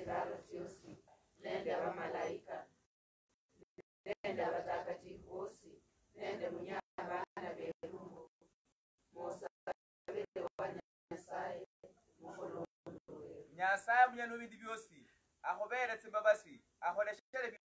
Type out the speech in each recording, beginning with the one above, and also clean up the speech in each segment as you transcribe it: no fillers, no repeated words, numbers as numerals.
tsisalo tsiosi nende abamalaika nende abatakatifu bosi nende munya abana berumbo mosabele wa Nyasaye mukhulundu weru. Nyasaye munyana w'ebindu byosi akhubere tsimbabasi akholeshere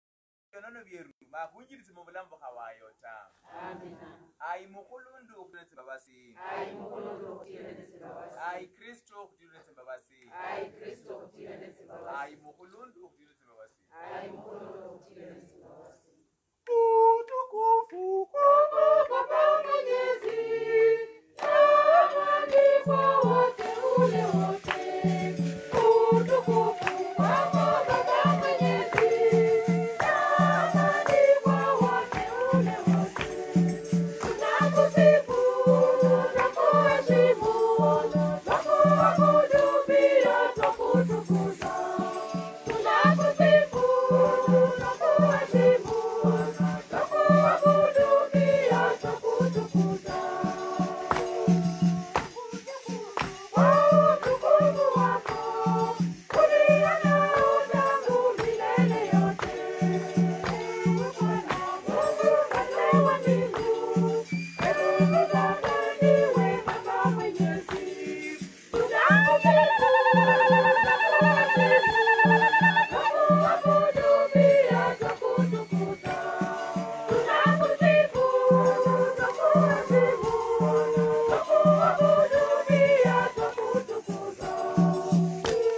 byonono byeru makhunjilise mu bulamu bukhawayo ta. Amina. Ayi mukhulundu okhutile tsimbabasi. Ayi mukhulundu okhutile tsimbabasi. Ayi Kristo okhutile tsimbabasi. Ayi Kristo okhutile tsimbabasi. Ayi mukhulundu okhutile tsimbabasi. Ayi mukhulundu okhutile tsimbabasi. Utukufu kwa Baba Mwenyezi, amani kwa wateule wote. Utukufu kwa Baba Mwenyezi, amani kwa wateule wote. Tunakusifu, tunakuheshimu, tunakuabudu pia twakutukuza. Tunakusifu, tunakuheshimu, tunakuabudu pia twakutukuza. Kwa utukufu wako ulio nao tangu milele yote. Ewe Bwana Mungu Mfalme wa mbingu, ewe Baba ndiwe Baba Mwenyezi. Tunakusifu, tunakuheshimu, tunakuabudu pia twakutukuza. Tunakusifu, tunakuheshimu, tunakuabudu pia twakutukuza.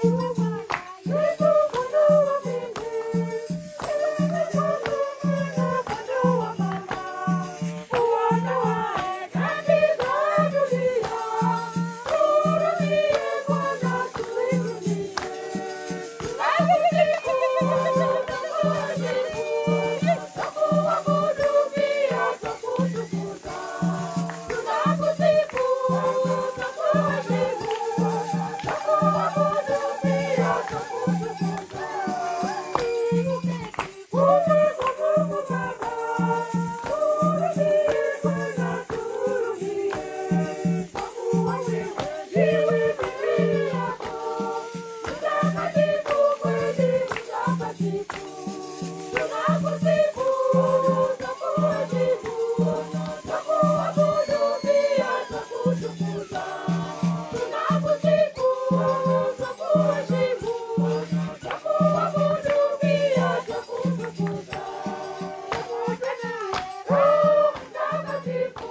Ewe Bwana Yesu Mwana wa mbingu, ewe Bwana Mwana Kondoo wa Mama, uondoaye dhambi za dunia, tuhurumie Bwana, tuhurumie. Tunakusifu, tunakuheshimu, tunakuabudu pia twakutukuza. Tunakusifu, tunakuheshimu, tunakuabudu pia twakutukuza. Kufa kwa Mungu Baba, tuhurumie Bwana, tuhurumie. Kwa kuwa wewe ndiwe pekee yako, mtakatifu kweli, mtakatifu. Tunakusifu, tunakuheshimu, tunakuabudu pia twakutukuza. Tunakusifu, tunakuheshimu, tunakuabudu pia twakutukuza. Pamoja naye Roho Mtakatifu,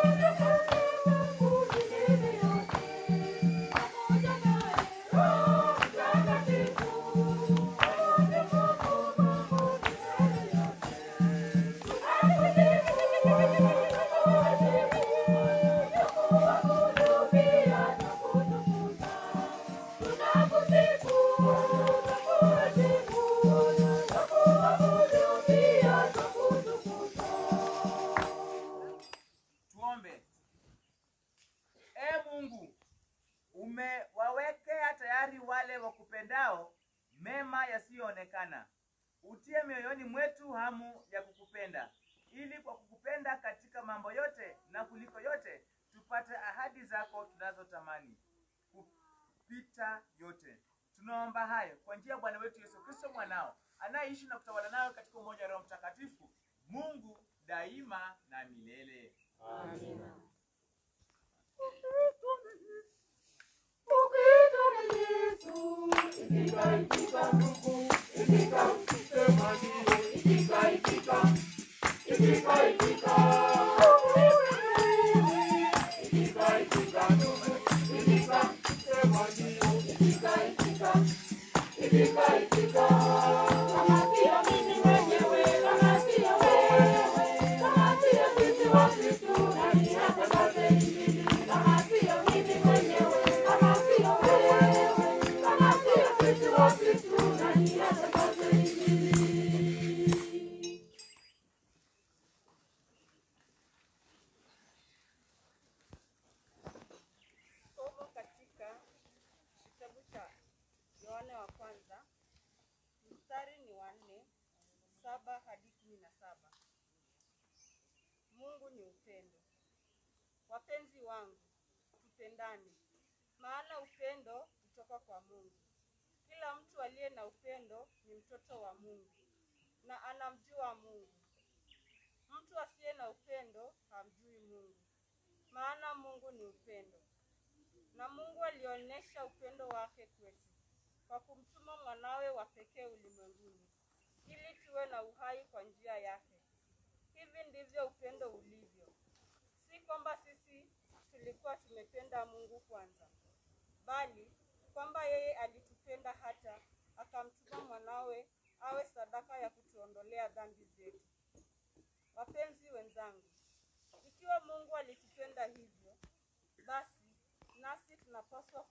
utukufu Mungu milele yote. Pamoja naye Roho Mtakatifu, utukufu Mungu milele yote. Tunakusifu, tunakuheshimu, tunakuabudu pia twakutukuza. Tunakusifu, tunakuheshimu, tunakuabudu pia twakutukuza. Tuombe. Ee Mungu, umewawekea tayari wale wakupendao mema yasiyoonekana. Utie mioyoni mwetu hamu ya kukupenda, ili kwa kukupenda katika mambo yote na kuliko yote tupate ahadi zako tunazotamani kupita yote. Tunaomba hayo kwa njia ya Bwana wetu Yesu Kristo mwanao, anayeishi na kutawala nayo katika umoja wa Roho Mtakatifu, Mungu daima na milele. Amina. Ukiitwa na Yesu, itika, itika ndugu, itika, sema ndio, itika, itika, itika, itika. Ukiitwa na wewe, itika, itika ndugu, itika, sema ndio, itika, itika, itika, itika. Kama sio mimi mwenyewe, kama sio wewe, kama sio sisi wa Kristo, nani atangaze Injili? Kama sio mimi mwenyewe, kama sio wewe, kama sio sisi wa Kristo, nani atangaze Injili? Somo katika kitabu cha Yohane wa kwanza mstari ni wa 4, 7 hadi 17. Mungu ni upendo. Wapenzi wangu, tupendane, maana upendo hutoka kwa Mungu. Kila mtu aliye na upendo ni mtoto wa Mungu na anamjua Mungu. Mtu asiye na upendo hamjui Mungu, maana Mungu ni upendo. Na Mungu alionyesha upendo wake kwetu kwa kumtuma mwanawe wa pekee ulimwenguni ili tuwe na uhai kwa njia yake. Hivi ndivyo upendo ulivyo. Si kwamba sisi tulikuwa tumependa Mungu kwanza, bali kwamba yeye alitupenda hata akamtuma mwanawe awe sadaka ya kutuondolea dhambi zetu. Wapenzi wenzangu, ikiwa Mungu alitupenda hivyo, basi nasi tunapaswa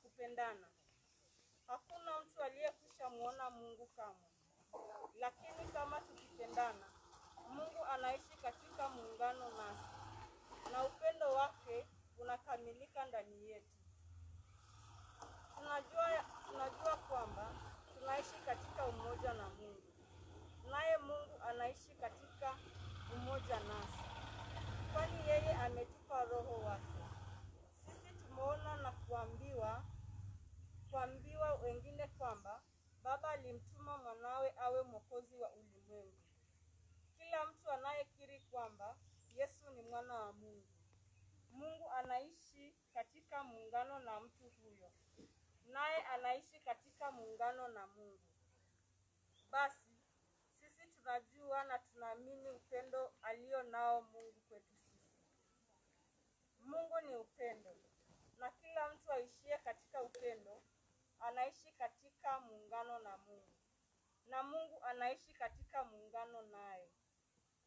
kupendana. Hakuna mtu aliyekwisha muona Mungu kamwe. Lakini kama tukipendana, Mungu anaishi katika muungano nasi, na upendo wake unakamilika ndani yetu. Tunajua kwamba tunaishi katika umoja na Mungu, naye Mungu anaishi katika umoja nasi, kwani yeye ametupa Roho wake. Sisi tumeona na kuambiwa wengine kwamba Baba alimtuma mwanawe awe mwokozi wa ulimwengu. Kila mtu anayekiri kwamba Yesu ni mwana wa Mungu, Mungu anaishi katika muungano na mtu huyo, naye anaishi katika muungano na Mungu. Basi sisi tunajua na tunaamini upendo alio nao Mungu kwetu sisi. Mungu ni upendo, na kila mtu aishie katika upendo anaishi katika muungano na Mungu, na Mungu anaishi katika muungano naye.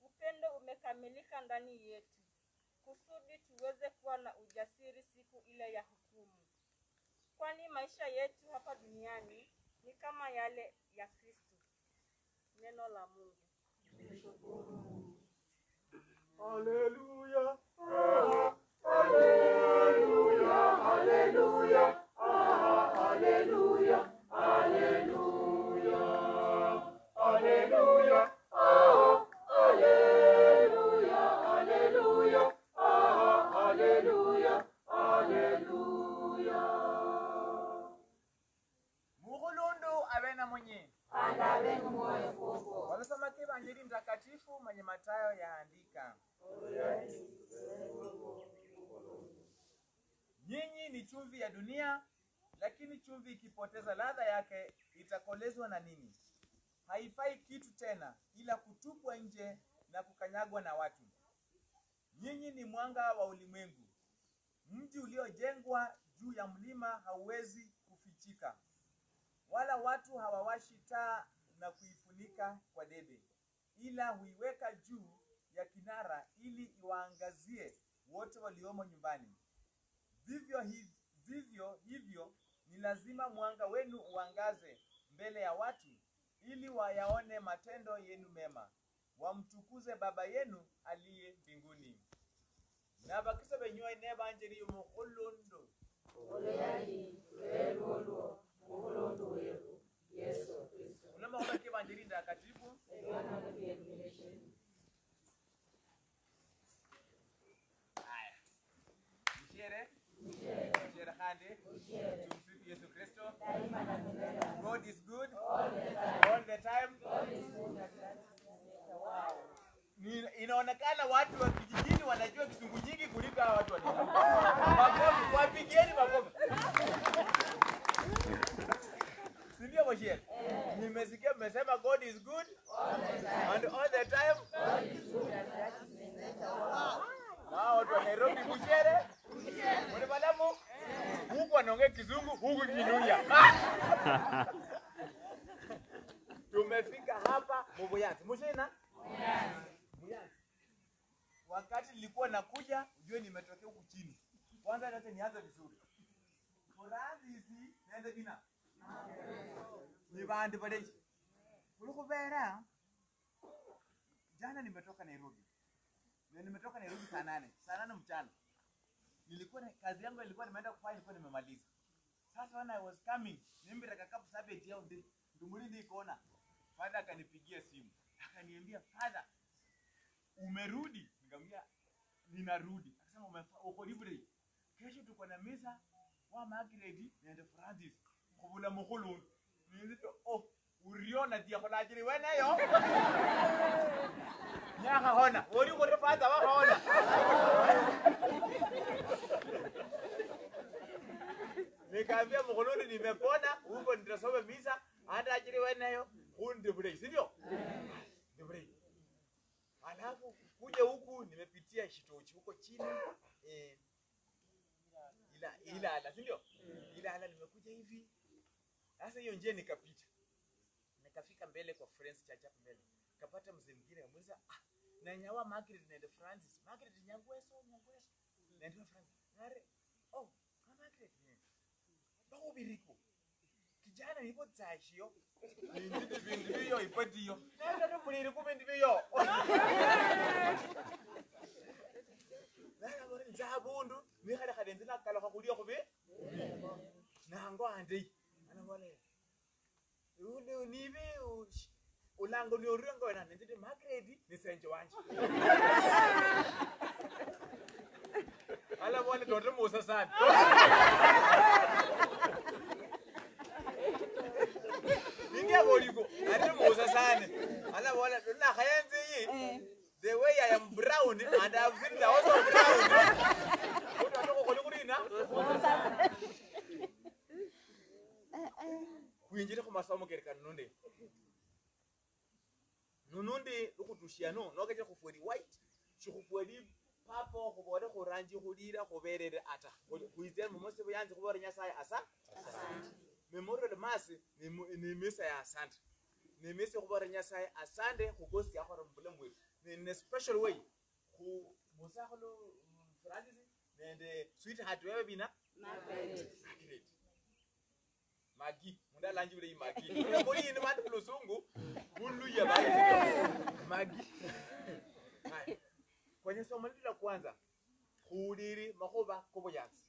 Upendo umekamilika ndani yetu, kusudi tuweze kuwa na ujasiri siku ile ya hukumu. Kwani maisha yetu hapa duniani ni kama yale ya Kristo. Neno la Mungu. Haleluya. Haleluya. Haleluya. Haleluya. Haleluya. Haleluya. Haleluya. Haleluya. Haleluya. Haleluya. Mukhulundu abe na mwenye. Wamesoma Evanjeli mtakatifu mwenye Mathayo yaandika. Nyinyi ni chumvi ya dunia, lakini chumvi ikipoteza ladha yake itakolezwa na nini? Haifai kitu tena ila kutupwa nje na kukanyagwa na watu. Nyinyi ni mwanga wa ulimwengu. Mji uliojengwa juu ya mlima hauwezi kufichika. Wala watu hawawashi taa na kuifunika kwa debe, ila huiweka juu ya kinara ili iwaangazie wote waliomo nyumbani. Vivyo hivyo ni lazima mwanga wenu uangaze mbele ya watu, ili wayaone matendo yenu mema, wamtukuze Baba yenu aliye mbinguni. Na bakisa benywa inebanjeri mukhulundu. Unama ubaki evanjeli ndakatifu. Haya. Mshere? Mshere khandi. Tumsifu Yesu Kristo. God is good all the time. Inaonekana watu wa kijijini wanajua Kisungu nyingi kuliko hawa watu wa Nairobi. Makofi, wapigieni makofi. Si ndio Bashir? Nimesikia mmesema God is good and all the time. Na watu wa Nairobi Bushere? Mwanadamu huku anaongea Kizungu, huku Kiluya. Tumefika hapa Mubuyanzi. Mushina? Mubuyanzi. Wakati nilikuwa nakuja, ujue nimetokea huku chini. Kwanza acha nianze vizuri. Francis nende bina. Ni bandu baleji. Kulikubera. Jana nimetoka Nairobi. Na nimetoka Nairobi saa 8. Saa 8 mchana. Nilikuwa na kazi yangu ilikuwa nimeenda kufanya, nilikuwa nimemaliza. Sasa when I was coming, nimbira kakapu sabeti yao ndi ndumulindi ikoona. Father akanipigia simu. Akaniambia, "Father, umerudi?" Nikamwambia, "Ninarudi." Akasema, "Uko libre. Kesho tuko na misa wa Margaret na Francis." Khubula mukhulundu. Ninzito oh uriona dia kholajiri weneyo. Nyakha hona. Ori khore father wa hona. Nikaambia mkhulundu nimepona, huko nitasoma misa, hata ajiri weneyo, hundi bure, si ndio? Ndi bure. Alafu kuja huku nimepitia Shitochi huko chini Ilala, si ndio? Ilala nimekuja hivi. Sasa hiyo njia nikapita. Nikafika mbele kwa Friends Church hapo mbele. Kapata mzee mwingine akamuuliza, "Ah, na nyawa Margaret na Francis. Margaret nyangweso, nyangweso." Na ndio Francis. Nare, "Oh, kama Margaret ni." Bako biriko. Kijana nipo tsashio. Nindi bindu biyo ipatiyo. Nare ndo muliri kubindi biyo. Nara bori nzabundu, nikhale khale nzina kalokha khuliyo khubi. Nango andi. Anabole. Ule nibe ulango ni orengo wena nenzete Margaret ni senje wanje. Ala bole dodo musa sana. Ningia boliko, ate musa sana. Ala bole na khayenze yi. The way I am brown and I have seen the also brown. Kuinjira ku masomo kereka nunde. Nunundi lukutushiano nokeje kufwedi white, chukufwedi papo khubore khuranji khulira khuberere ata. Khuize mumose buyanzi khubore Nyasaye asa. Memorial mass ni misa ya asante. Ni misa khubore Nyasaye asante khugosi yakhora mubulamu bwetu. In a special way khu musakholo Francis nende sweetheart wewe bina Margaret. Magi, munda lanji ule magi. Mboli ni bantu kulusungu, bulu ya bantu. Magi. Hai. Kwenye somo letu la kwanza, khuliri makhoba koboyanzi.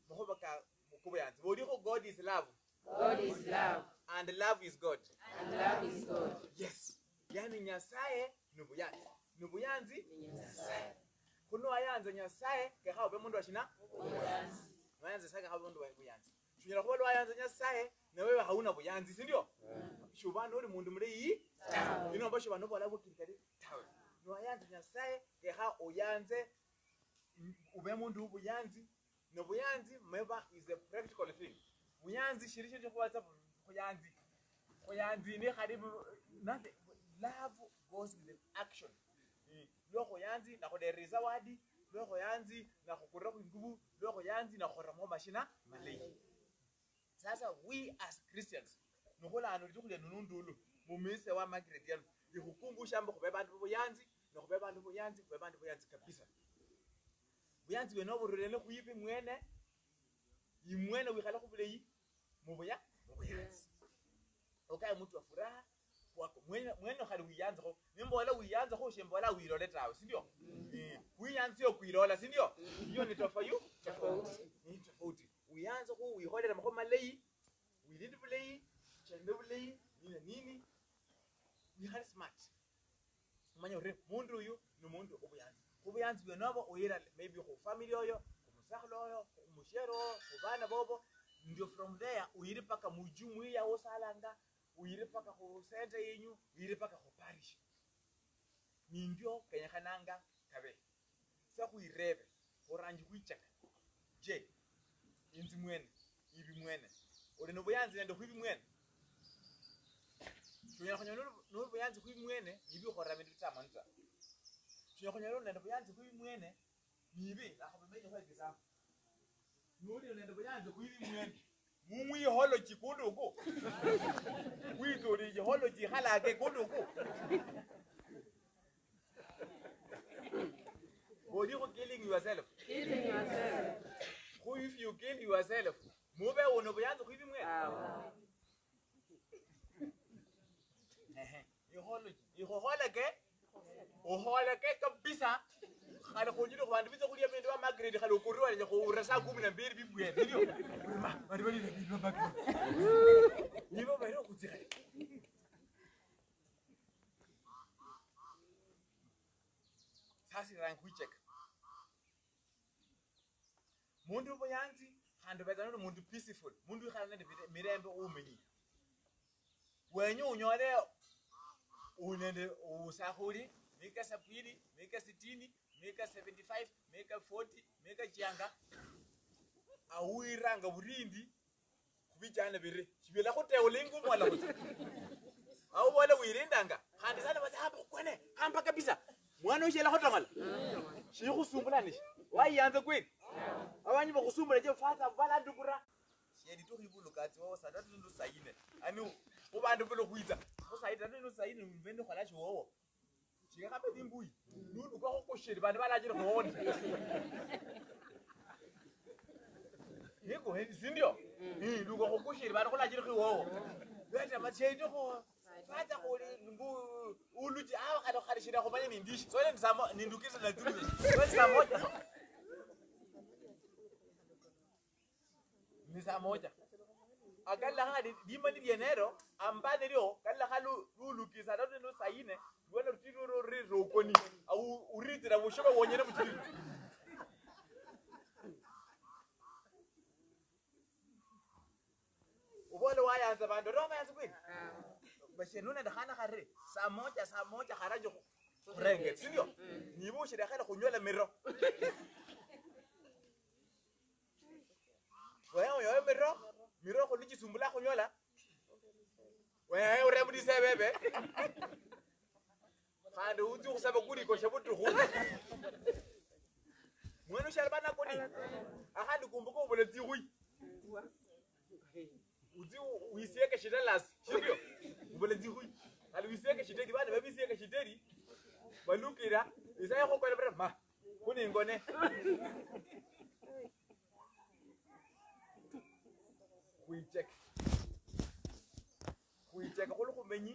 Makhoba ka koboyanzi. Boliko God is love. God is love. And love is God. And love is God. Yes. Yani Nyasaye ni buyanzi. Ni buyanzi ni Nyasaye. Kuno ayanza Nyasaye kekha ube mundu ashina buyanzi. Ayanza saka kha mundu buyanzi. Shunyala kuba lwayanza Nyasaye na wewe hauna buyanzi, si ndio? Shubana uri mundu muleyi tawe. Inomba shubana bola bukirikali tawe. Nwayanza Nyasaye kekha oyanze ube mundu buyanzi. No buyanzi meba is a practical thing. Buyanzi shirishe kuwatsa buyanzi. Buyanzi ni khali nothing. Love goes with action. Loko yanzi na khudereza wadi, loko yanzi na khukura khwingubu, loko yanzi na khoramo mashina maleyi. Sasa we as Christians nukhola ano litukhulia nunundulu mumise wa Margaret yanu ikhukumbusha mbo khube bandu buyanzi na khube bandu buyanzi khube bandu buyanzi kabisa. Buyanzi bwene obururene khwibi mwene imwene wikhala khubuleyi mubuya buyanzi. Okaye mtu wa furaha wako mwene mwene khali wiyanza kho nimbola wiyanza kho shembola wirole tawe, si ndio? Wiyanzi yo kwirola, si ndio? Hiyo ni tofauti. Ni tofauti. Uyanze ko wikholera makho maleyi, wilinde buleyi, chende buleyi, nini nini. Wikhale smart. Umanye uri mundu uyu ni mundu obuyanzi. Obuyanzi bwenobo uyira maybe khu family oyo, khu musakhulu oyo, khu mushero, khu bana bobo. Ndio from there uyire paka mujumuiya wosalanga, uyire paka khu center yenyu, uyire paka khu parish. Nindio kenyakhananga kabe. Sa khuirebe, khuranji khwichaka. Je, inzi mwene, ibi mwene. Uri nobuyanzi nende khwibi mwene. Shunyala khunyola nobuyanzi khwibi mwene, nibi khora bindu bitamanu ta. Shunyala khunyola nende buyanzi khwibi mwene, nibi akhobemenye khwa example. Nuri nende buyanzi khwibi mwene. Mumwiholo chikunduku. Wituri jiholo chikhalake kunduku. Boliko killing yourself. Killing yourself. Who if you kill yourself, mube wono buyanzi khwibi mwene. Iholo ihoholeke uholeke kabisa. Khali khunjile khubandu bitsa khulia bindu ba Margaret khali ukuriwa lenya khura saa 12 bibwene ndio. Bari bari bindu ba Margaret. Nibo bari khutsikha. Sasa rang khucheka. Mundu buyanzi Khandi betsa noli mundu peaceful, mundu wikhala nende mirembe umenyi. Wenye unyole unende usakhuli mika 70, mika 60, mika 75, mika 40, mika chianga awiranga burindi khubijana biri shibila khuteula ingumu wala khuta awo bola wirindanga khandi sana bati hamba khukone hamba kabisa mwana ushela khutong'ola shikhusumbulanishi wayiyanza kweli abanyi bakhusumbula je fata baladukura shedi tukhibuluka tsiwowo saa tatu ndu saa ine ani khubandu buli khwitsa khusaa tatu ndu saa ine mbe ndikhola shiwowo shikakhabe tsimbuyi nuluka khukushiri bandu balachile khuwona yeko sindio luka khukushiri bandu khulachile khiwowo beta machedi kho fata khuli mbu uluji awa khali khalishira khumanya nindishi so ndisamo nindukisa na tulu so saa moja ni saa moja akalla khali limani lyenero ambane lyo kalla khalu lulukisa tatu no saa ine lwena rutiro rirokoni au uritira bushoba wonyene muchiri ubole wayanza bandu ro bayanza kweli bashenuna ndakhana khare saa moja kharaje khurenge sindio nibushire khale khunyola miro wewe yoyo miro khuluchisumbula khunyola wewe uremudise bebe khandi utsi khusaba kulikosha butukhu mwene ushali banakoni akhandi kumbuka ubole tsikhui utsi wisieke shitelasi sindio ubole tsikhui khandi wisieke shiteli bana babisieke shiteli balukira isaye khukona bara ma khuningone khwicheka khuli khumenyi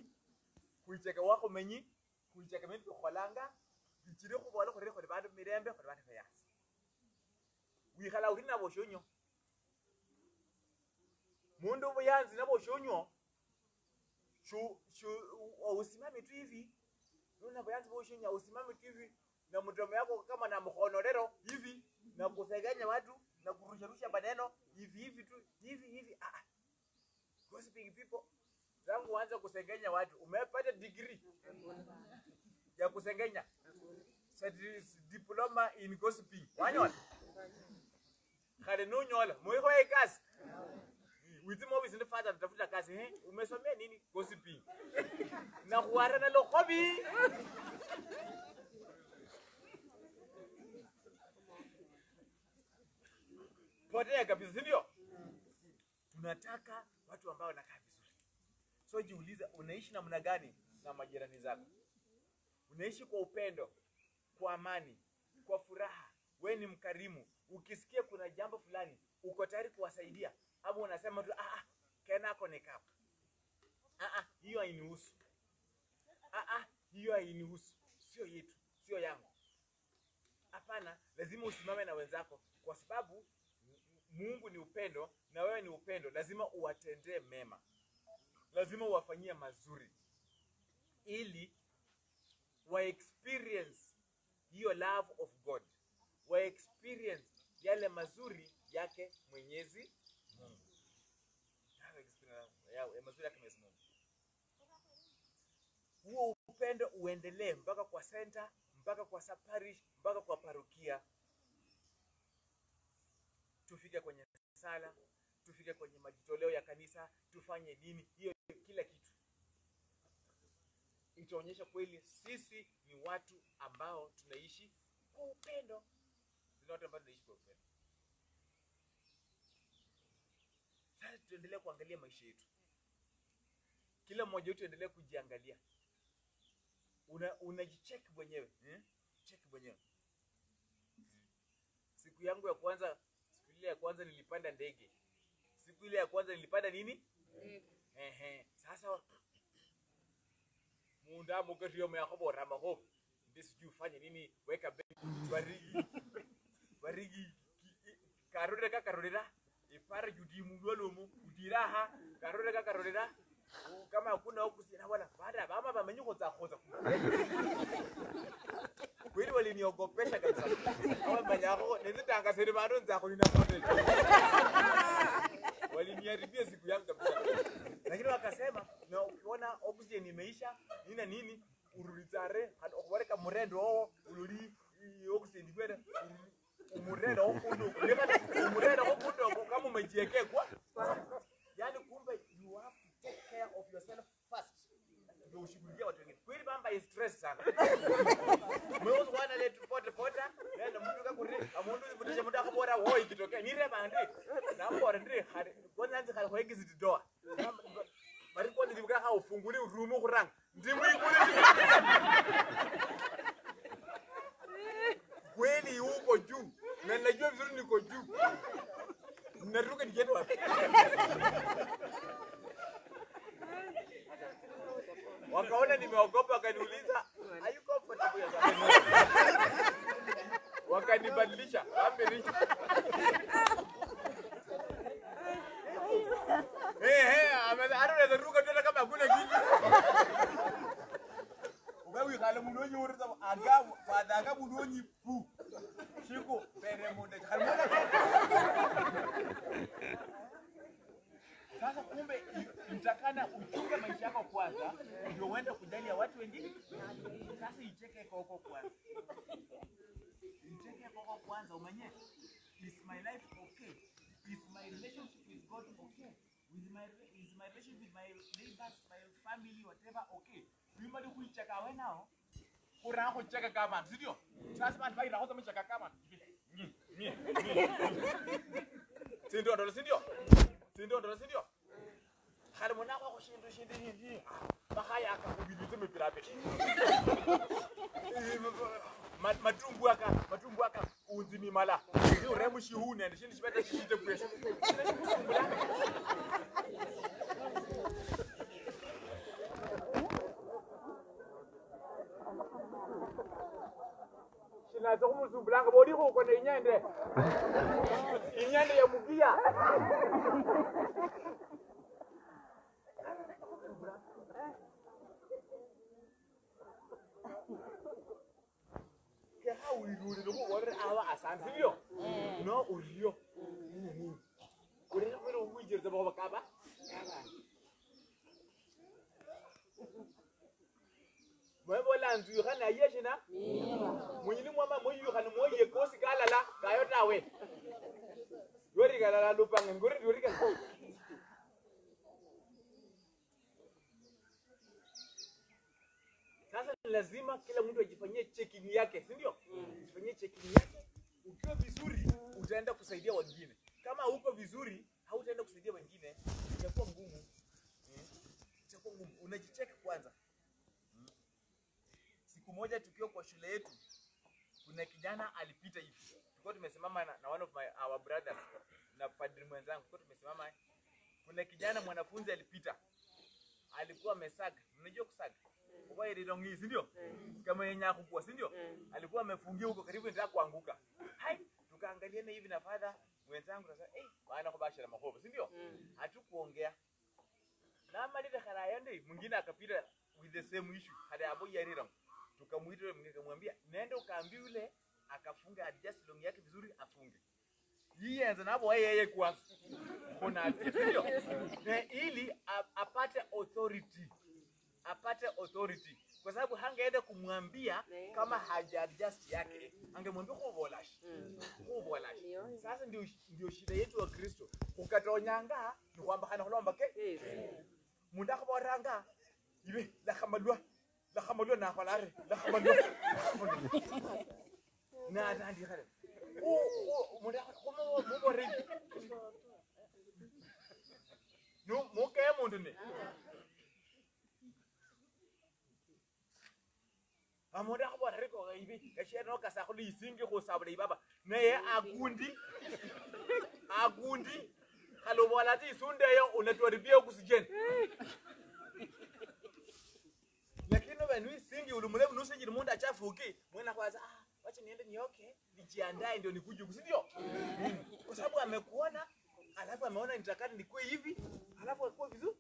khwicheka wakhumenyi khwicheka bindu bikhukholanga bichile khubola khuri khuli bandu mirembe khuli bandu bayasi wikhala uri nabo shonyo mundu buyanzi nabo shonyo usimame tu hivi nuna buyanzi boshonyo usimame tu hivi na mdomo yako kama na mkhonorero hivi na kusegenya watu na kurusharusha maneno hivi hivi tu hivi hivi. Gossiping people tangu uanze kusengenya watu umepata degree ya kusengenya diploma in gossiping wanyola khale nunyola muikhoye kazi witsi mobisi ndi father tafuta kazi umesomea nini gossiping na khuwarana lokhobi potea kabisa sindio? Tunataka watu ambao wanakaa vizuri. So jiulize unaishi namna gani na majirani zako? Unaishi kwa upendo, kwa amani, kwa furaha. Wewe ni mkarimu. Ukisikia kuna jambo fulani, uko tayari kuwasaidia. Ama unasema tu kena kone kapo. Hiyo hainihusu. Hiyo hainihusu. Sio yetu, sio yangu. Hapana, lazima usimame na wenzako kwa sababu Mungu ni upendo na wewe ni upendo. Lazima uwatendee mema. Lazima uwafanyie mazuri ili wa experience hiyo love of God. Wa experience yale mazuri yake Mwenyezi Mungu. Yale mazuri yake Mwenyezi Mungu. Huo upendo uendelee mpaka kwa center, mpaka kwa parish, mpaka kwa parokia. Tufike kwenye sala, tufike kwenye majitoleo ya kanisa, tufanye nini, hiyo kila kitu. Itaonyesha kweli sisi ni watu ambao tunaishi kwa upendo. Ni watu ambao tunaishi kwa upendo. Sasa tuendelee kuangalia maisha yetu. Kila mmoja wetu endelee kujiangalia. Unajicheck mwenyewe, Check mwenyewe. Siku yangu ya kwanza, siku ile ya kwanza nilipanda ndege. Siku ile ya kwanza nilipanda nini? Ndege. Sasa munda mukatio myakhobora makhofu ndi sijui ufanye nini, weka benki barigi karorera karorera ipara judimu lwalomu udiraha karorera karorera kama hakuna huku sina wala baada mama bamenyi khotsa khotsa kweli wali Waliniogopesha kabisa. Awa manyako nizitanga seri bado nza kuina kote. Waliniharibia siku yangu kabisa. Lakini wakasema na ukiona oxygen imeisha nina nini urulizare okubareka murendo oo ululi oxygen kwenda umurendo okundo umurendo okundo kama umejiwekea kwa. Yaani kumbe you have to take care of yourself first. Ndio ushughulikie watu wengine. Kweli bamba is stress sana. Mwezo wana letu pote pota nenda mtu kakuri amundu zibutisha mtu akabora woi ikitokea nire bandi na mbora ndire khari kwanza nzi khari khweki zitidoa. Bari kwanza ndibuka ha ufungule urumu khuranga. Ndimu ikule. Kweli uko juu. Na najua vizuri niko juu. Naruka nikienda wapi? Wakaona nimeogopa wakaniuliza, "Are you comfortable?" Wakanibadilisha, wapi? Anaweza ruka tena kama hakuna kitu. Ugawi kale mulonyi uriza aga fadaga mulonyi pu. Shiko pere monde. Sasa kumbe mtakana uchunge maisha yako kwanza ndio uende kujali ya watu wengine. Sasa icheke koko kwanza. Icheke koko kwanza umenye. Is my life okay? Is my relationship with God okay? With my is my relationship with my neighbors, my family, whatever okay? Bimali kuicheka we nao. Kura kucheka kama, si ndio? Sasa basi bali raho zamecheka kama. Ni. Si ndio si ndio? Si ndio si ndio? Khale mona go shindu shindu hi. Bagaya akakubiditse mepela pele. Matumbu aka unzimi mala. Ni uremu shihune ndi shindu chibeta chite kwesho. Shinazo kumuzumbulanga bodi go kone inyande. Inyande ya mugia. No urio. Urero uwijerza baba kaba. Mwebola nzuyuka na yeshina. Munyini mwama moyuka ni moye kosi kalala kayo tawe. Yori kalala lupanga ngori yori kalala. Sasa lazima kila mtu ajifanyie checking yake, si ndio? Jifanyie checking yake. Ukiwa vizuri utaenda kusaidia wengine. Kama uko vizuri hautaenda kusaidia wengine, itakuwa ngumu. Itakuwa ngumu. Unajicheka kwanza. Siku moja tukiwa kwa shule yetu, kuna kijana alipita hivi. Tulikuwa tumesimama na one of our brothers na padri mwenzangu, tulikuwa tumesimama. Kuna kijana mwanafunzi alipita. Alikuwa amesaga. Unajua kusaga? Kwa ile dongi, si ndio? Kama yenye akukua, si ndio? Alikuwa amefungia huko karibu ndio kuanguka. Hai, tukaangaliana hivi na father mwenzangu sasa, maana kwa basha la makopo, si ndio? Hatukuongea. Na malile kharaya ndio mwingine akapita with the same issue. Hadi hapo yarira. Tukamuita yule mwingine akamwambia, "Nenda ukaambie yule akafunga adjust long yake vizuri afunge." Yeye anza napo yeye kwanza. Kuna ndio? Na ili apate authority. Apate authority. Kwa sababu hangeenda kumwambia kama haja adjust yake, angemwambia kubolash. Kubolash. Sasa ndio shida yetu wa Kristo. Ukatonyanga ni kwamba hana kulomba ke. Munda kuboranga ibe la khamalwa na kholare la khamalwa. Na ndandi khale. O munda komo mo bore. No mo ke mundu ne. Amoda go bona re go ibe ka sheno ka sa go le isinge go sa bole baba neye akundi khalobola tsi isundeyo unatwaribia oxygen lakini banu isingi ulumulevu nusejiri mundu achafuki mwana kwanza wacha niende nioke nijiandae ndio nikuje si ndio? Kwa sababu amekuona alafu ameona nitakani nikuwe hivi alafu akue vizuri.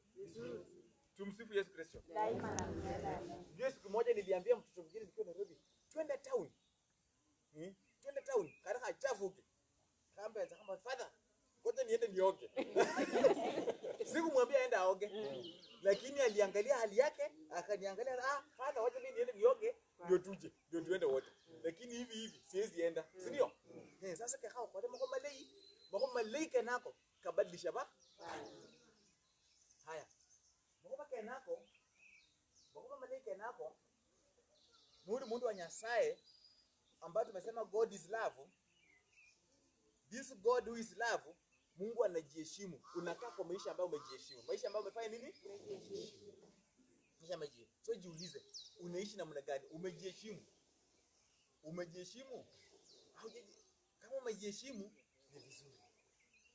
Tumsifu Yesu Kristo. Daima na milele. Ndio siku moja niliambia mtoto mwingine nikiwa Nairobi, twende town. Niliangalia hali yake, akaniangalia, father wacha mimi niende nioge ndio tuje, ndio tuende wote. Lakini hivi hivi siwezi enda, si ndio? Sasa kikao kwa mako malei, mako malei kenako kabadilisha ba. Haya. Mako kenako, mako malei kenako. Nuri mundu wa Nyasaye ambaye tumesema God is love. This God who is love, Mungu anajiheshimu. Unakaa kwa maisha ambayo umejiheshimu. Maisha ambayo umefanya nini? Maisha umejiheshimu. So jiulize, unaishi namna gani? Umejiheshimu? Umejiheshimu? Kama umejiheshimu ni vizuri.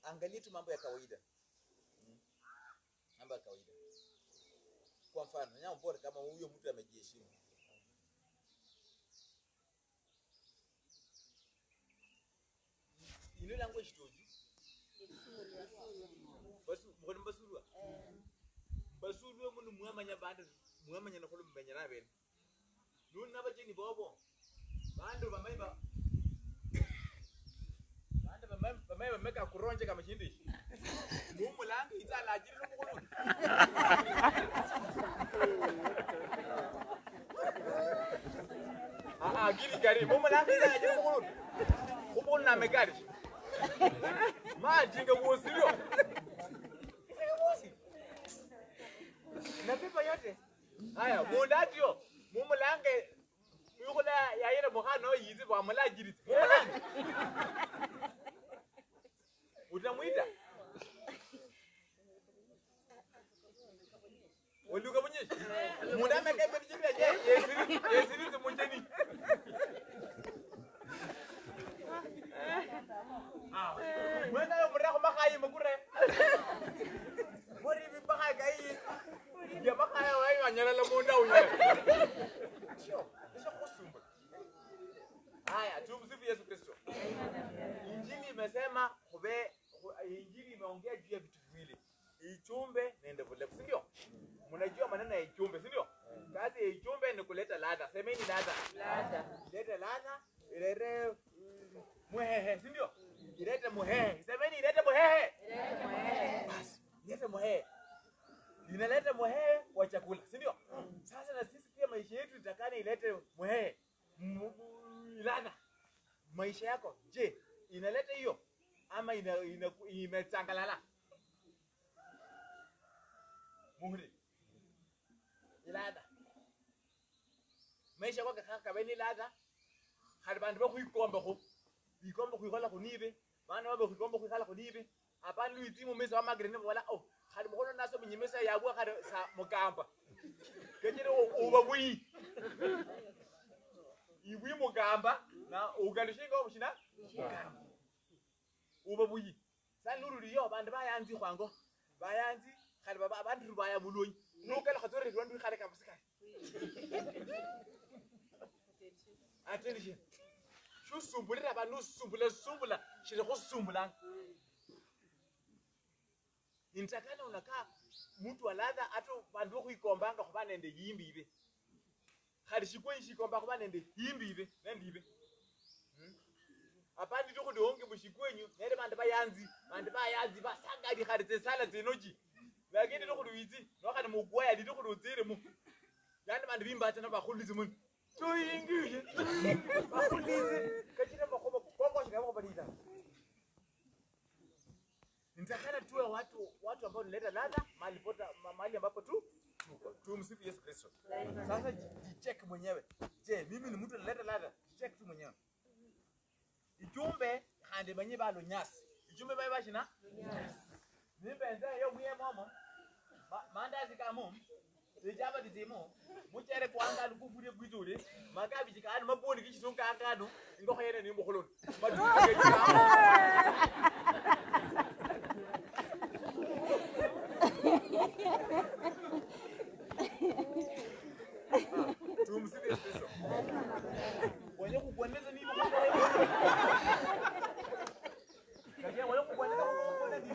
Angalia tu mambo ya kawaida. Mambo ya kawaida. Kwa mfano, nyao bora kama huyo mtu amejiheshimu. Ino language toji. Basu mkono basulwa. Basulwa munu muamanya bandu muamanya nakolo mbenya nabene. Nuni nabacheni bobo. Bandu bamaiba. Bandu bamaiba meka kuronje kama chindi. Mumulangi izala ajiri mukulu. Giri gari mumulangi izala ajiri mukulu. Ubona na megari. Majinga wosilio. Wosi. Na pipa yote. Haya, mundatio. Mumulange yukola yayira mukhano yizi bwamulajiriti. Mumulange. Utamuita? Oluka bunyeshi. Mundame kebe jibya je yesiri yesiri munjeni. Mwena yo muraho makhayi mukure. Mori bibakha kai. Ya makhayi wa anyala munda unya. Sio, sio kusumba. Haya, tumsifu Yesu Kristo. Injili imesema kube Injili imeongea juu ya vitu viwili. Ichumbe nende vule, si ndio? Mnajua maneno ya ichumbe, si ndio? Kazi ya ichumbe ni kuleta ladha. Semeni ladha. Ladha. Ilete ladha, ilete muhehe, si ndio? Ilete muhehe. Semeni ilete muhehe. Ilete muhehe. Basi, ilete muhehe. Inaleta muhehe wa chakula, si ndio? Sasa na sisi pia maisha yetu itakana ilete muhehe. Ladha. Maisha yako, je, inaleta hiyo ama imechangalala? Muhuri. Ladha. Maisha yako kaka beni ladha. Khali bandu bakhuikomba khu. Ikomba khuikhola khunibe. Bana babe khuikomba khuikhala khunibe. Apana luitsi mu mesa wa magrene wala oh. Khali mukhono naso munyimesa yabwa khali sa mukamba. Kechere uba bui. Ibui mukamba na ugalushinga obushina mukamba. Uba bui. Sa nururiyo bandu bayanzi khwango. Bayanzi khali baba abantu baya bulonyi. Nukala khatsore rwandu khale ka busikali. Attention. Shusumbulira abantu sumbula sumbula shire khusumbula. Intakana unakaa mtu wa ladha hata bandu khuikombanga khuba nende yimbi ibe. Khali shikwenyi shikomba khuba nende yimbi ibe nende ibe. Apandi tukhudonge mushikwenyu nere bandu bayanzi basangali khali tsesala tsenoji. Lakini tukhuduitsi nokhani mugwaya litukhulutsire mu. Yani bandu bimbatsa nabakhulisi muno. Tuyingiye bakhulisi kachira makhoba kongo shikaba balila. Nitakana tuwe watu ambao nileta ladha mahali pota mahali ambapo tu tumsifu Yesu Kristo. Sasa jicheck mwenyewe. Je, mimi ni mtu naleta ladha? Jicheck tu mwenyewe. Ichumbe khandi manye balo nyasi. Ichumbe baye bashina? Nyasi. Nimbenze yo mwiye momo. Mandazi kamu. Ijaba dizimu. Muchere kwanga lukufurie kwizule. Makabi jikanu maboni kichisunga akanu. Ngokho yene ni mukholoni. Tumsifu Yesu Kristo. Wenye kukuendeza nini? Kaje wenye kukuendeza kukuona nini?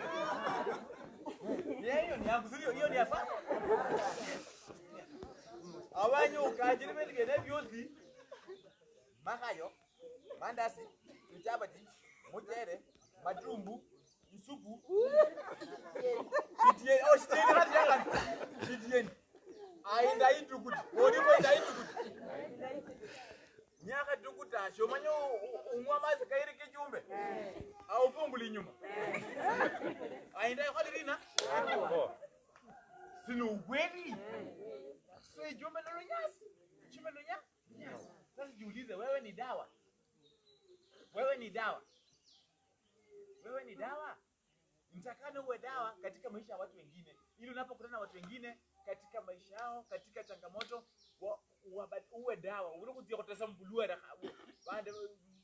Hiyo ni yangu sio hiyo ni afa. Abanyu ukajiri bene byosi. Makayo, mandasi, chapati, muchere, matumbu, isupu. Shitieni, oh shitieni hadi yaka. Shitieni. Ainda itukuti. Olimo inda itukuti. Nyaka tukuta shomanya umwa mazi kairi kijumbe. Au funguli nyuma. Ainda ikhalirina? Sino ukweli. So ijumbe nalo nyasi. Ijumbe nalo nyasi. Sasa jiulize wewe ni dawa. Wewe ni dawa. Wewe ni dawa. Mtakana uwe dawa katika maisha ya watu wengine. Ili unapokutana na watu wengine katika maisha yao, katika changamoto, uwe dawa. Unakuja kutesa mbulua na baada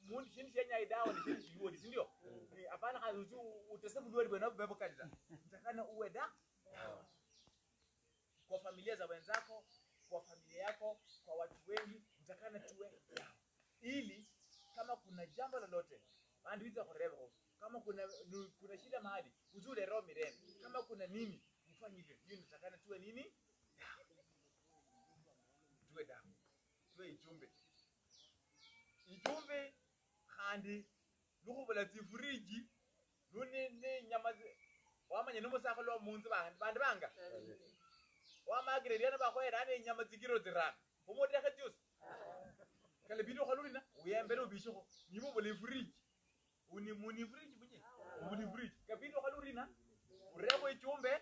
mundi shini shenya dawa ni shini shiwo, si ndio? Hapana haruju utesa mbulua ni bwana bebo kanisa. Mtakana uwe dawa. Kwa familia za wenzako, kwa familia yako, kwa watu wengi, mtakana tuwe dawa. Ili kama kuna jambo lolote, andiza korebo. Kama kuna shida mahali, uzule roho mirembe. Kama kuna nini, ufanye hivyo. Hiyo inatakana tuwe nini? Dawa. Tuwe dawa. Tuwe ijumbe. Ijumbe khandi lukhubola tsifuriji lune ne nyama wamanya nomusakho lwa munzu bandu banga. Wamagireriana bakhoyera ne nyama tsikiro tsirano. Omotekhe tsiosi. Kale bido khalulina uyembere ubishikho nibo bola ifuriji. Uni muni fridge bunye. Muni fridge. Kabido khalurina. Urebo ichumbe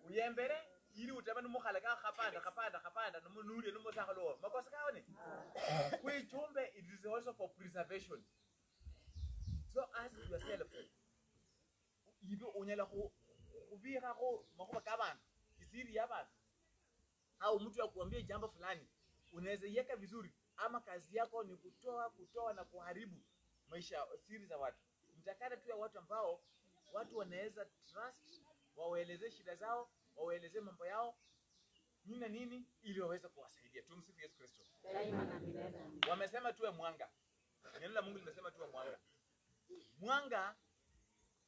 uyembere ili utaba numukhala ka khapanda khapanda khapanda numunure numusakhalo. Makosa kaone. Kuichumbe it is also for preservation. So ask yourself. Ibe onyala go kubika go makuba kabana. Isiri ya bana. Au mtu akuambie jambo fulani unaweza iweka vizuri ama kazi yako ni kutoa na kuharibu maisha siri za watu. Mtakata tu ya watu ambao watu wanaweza trust, wawaeleze shida zao, wawaeleze mambo yao nini na nini ili waweze kuwasaidia. Tumsifu Yesu Kristo. Daima na milele. Wamesema tuwe mwanga. Neno la Mungu limesema tuwe mwanga. Mwanga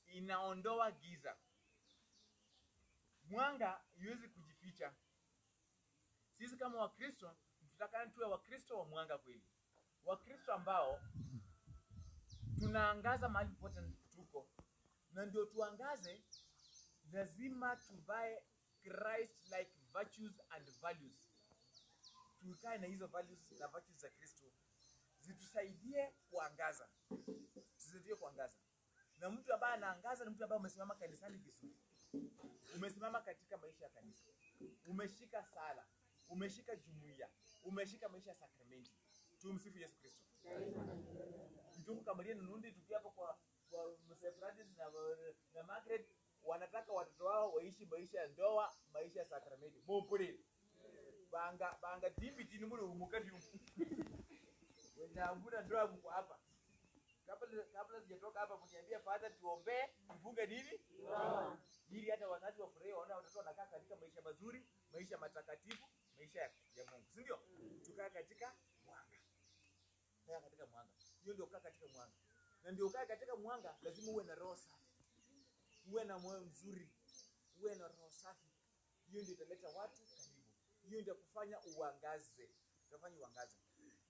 inaondoa giza. Mwanga haiwezi kujificha. Sisi kama Wakristo tunataka tuwe Wakristo wa mwanga kweli. Wakristo ambao tunaangaza mahali popote tuko. Na ndio tuangaze, lazima tuvae Christ like virtues and values. Tukae na hizo values na virtues za Kristo zitusaidie kuangaza. Tusaidie kuangaza. Na mtu ambaye anaangaza ni mtu ambaye umesimama kanisani vizuri. Umesimama katika maisha ya kanisa. Umeshika sala, umeshika jumuiya, umeshika maisha ya sakramenti. Tumsifu Yesu Kristo. Ndugu kamaria nunundi tukiwa hapo kwa Mzee Francis na Margaret wanataka watoto wao waishi maisha ya ndoa, maisha ya sakramenti. Mumpuri. Banga dimbi tini muri umukati. Wenda ndoa mko hapa. Kabla sijatoka hapa mniambia Father tuombee, tufunge nini? Ndoa. Ili hata wazazi wafurahi waone watoto wanakaa katika maisha mazuri, maisha matakatifu, maisha ya Mungu. Si ndio? Tukae katika mwanga. Tukae katika mwanga. Hiyo ndio kukaa katika mwanga. Na ndio ukae katika mwanga lazima uwe na roho safi. Uwe na moyo mzuri. Uwe na roho safi. Hiyo ndio italeta watu karibu. Hiyo ndio kufanya uangaze. Utafanya uangaze.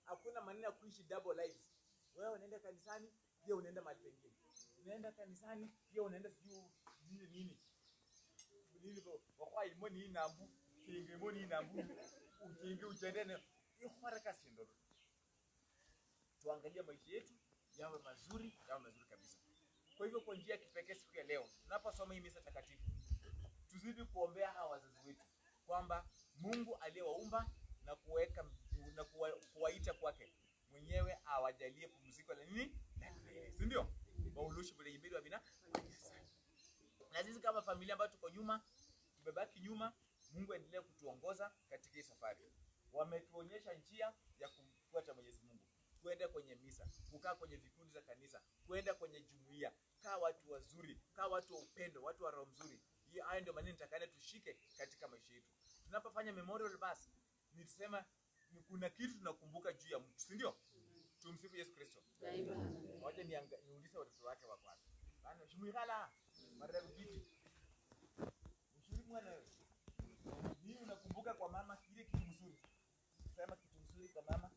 Hakuna maneno ya kuishi double lives. Wewe unaenda kanisani, pia unaenda mahali pengine. Unaenda kanisani, pia unaenda sijui nini nini. Nini wakwa imoni inambu, tinge imoni inambu, utinge uchendene. Ikhwaraka sindo. Tuangalie maisha yetu yawe mazuri, yawe mazuri kabisa. Kwa hivyo kwa njia ya kipekee siku ya leo, tunaposoma hii misa takatifu, tuzidi kuombea hawa wazazi wetu kwamba Mungu aliyewaumba na kuweka na kuwaita kwake mwenyewe awajalie pumziko la nini? La milele. Si ndio? Maulushi bule ibidi wa bina. Na sisi kama familia ambayo tuko nyuma, tumebaki nyuma, Mungu aendelee kutuongoza katika hii safari. Wametuonyesha njia ya kumfuata Mwenyezi Mungu. Kuenda kwenye misa, kukaa kwenye vikundi za kanisa, kuenda kwenye jumuiya, kaa watu wazuri, kaa watu wa upendo, watu wa roho mzuri. Hiyo hayo ndio maneno nitakana tushike katika maisha yetu. Tunapofanya memorial mass, nilisema ni kuna kitu tunakumbuka juu ya mtu, si ndio? Tumsifu Yesu Kristo. Wacha niulize watoto wake wa kwanza. Bana shimwikala mara kiti. Mshuri mwana wewe. Nini unakumbuka kwa mama kile kitu mzuri? Sema kitu mzuri kwa mama.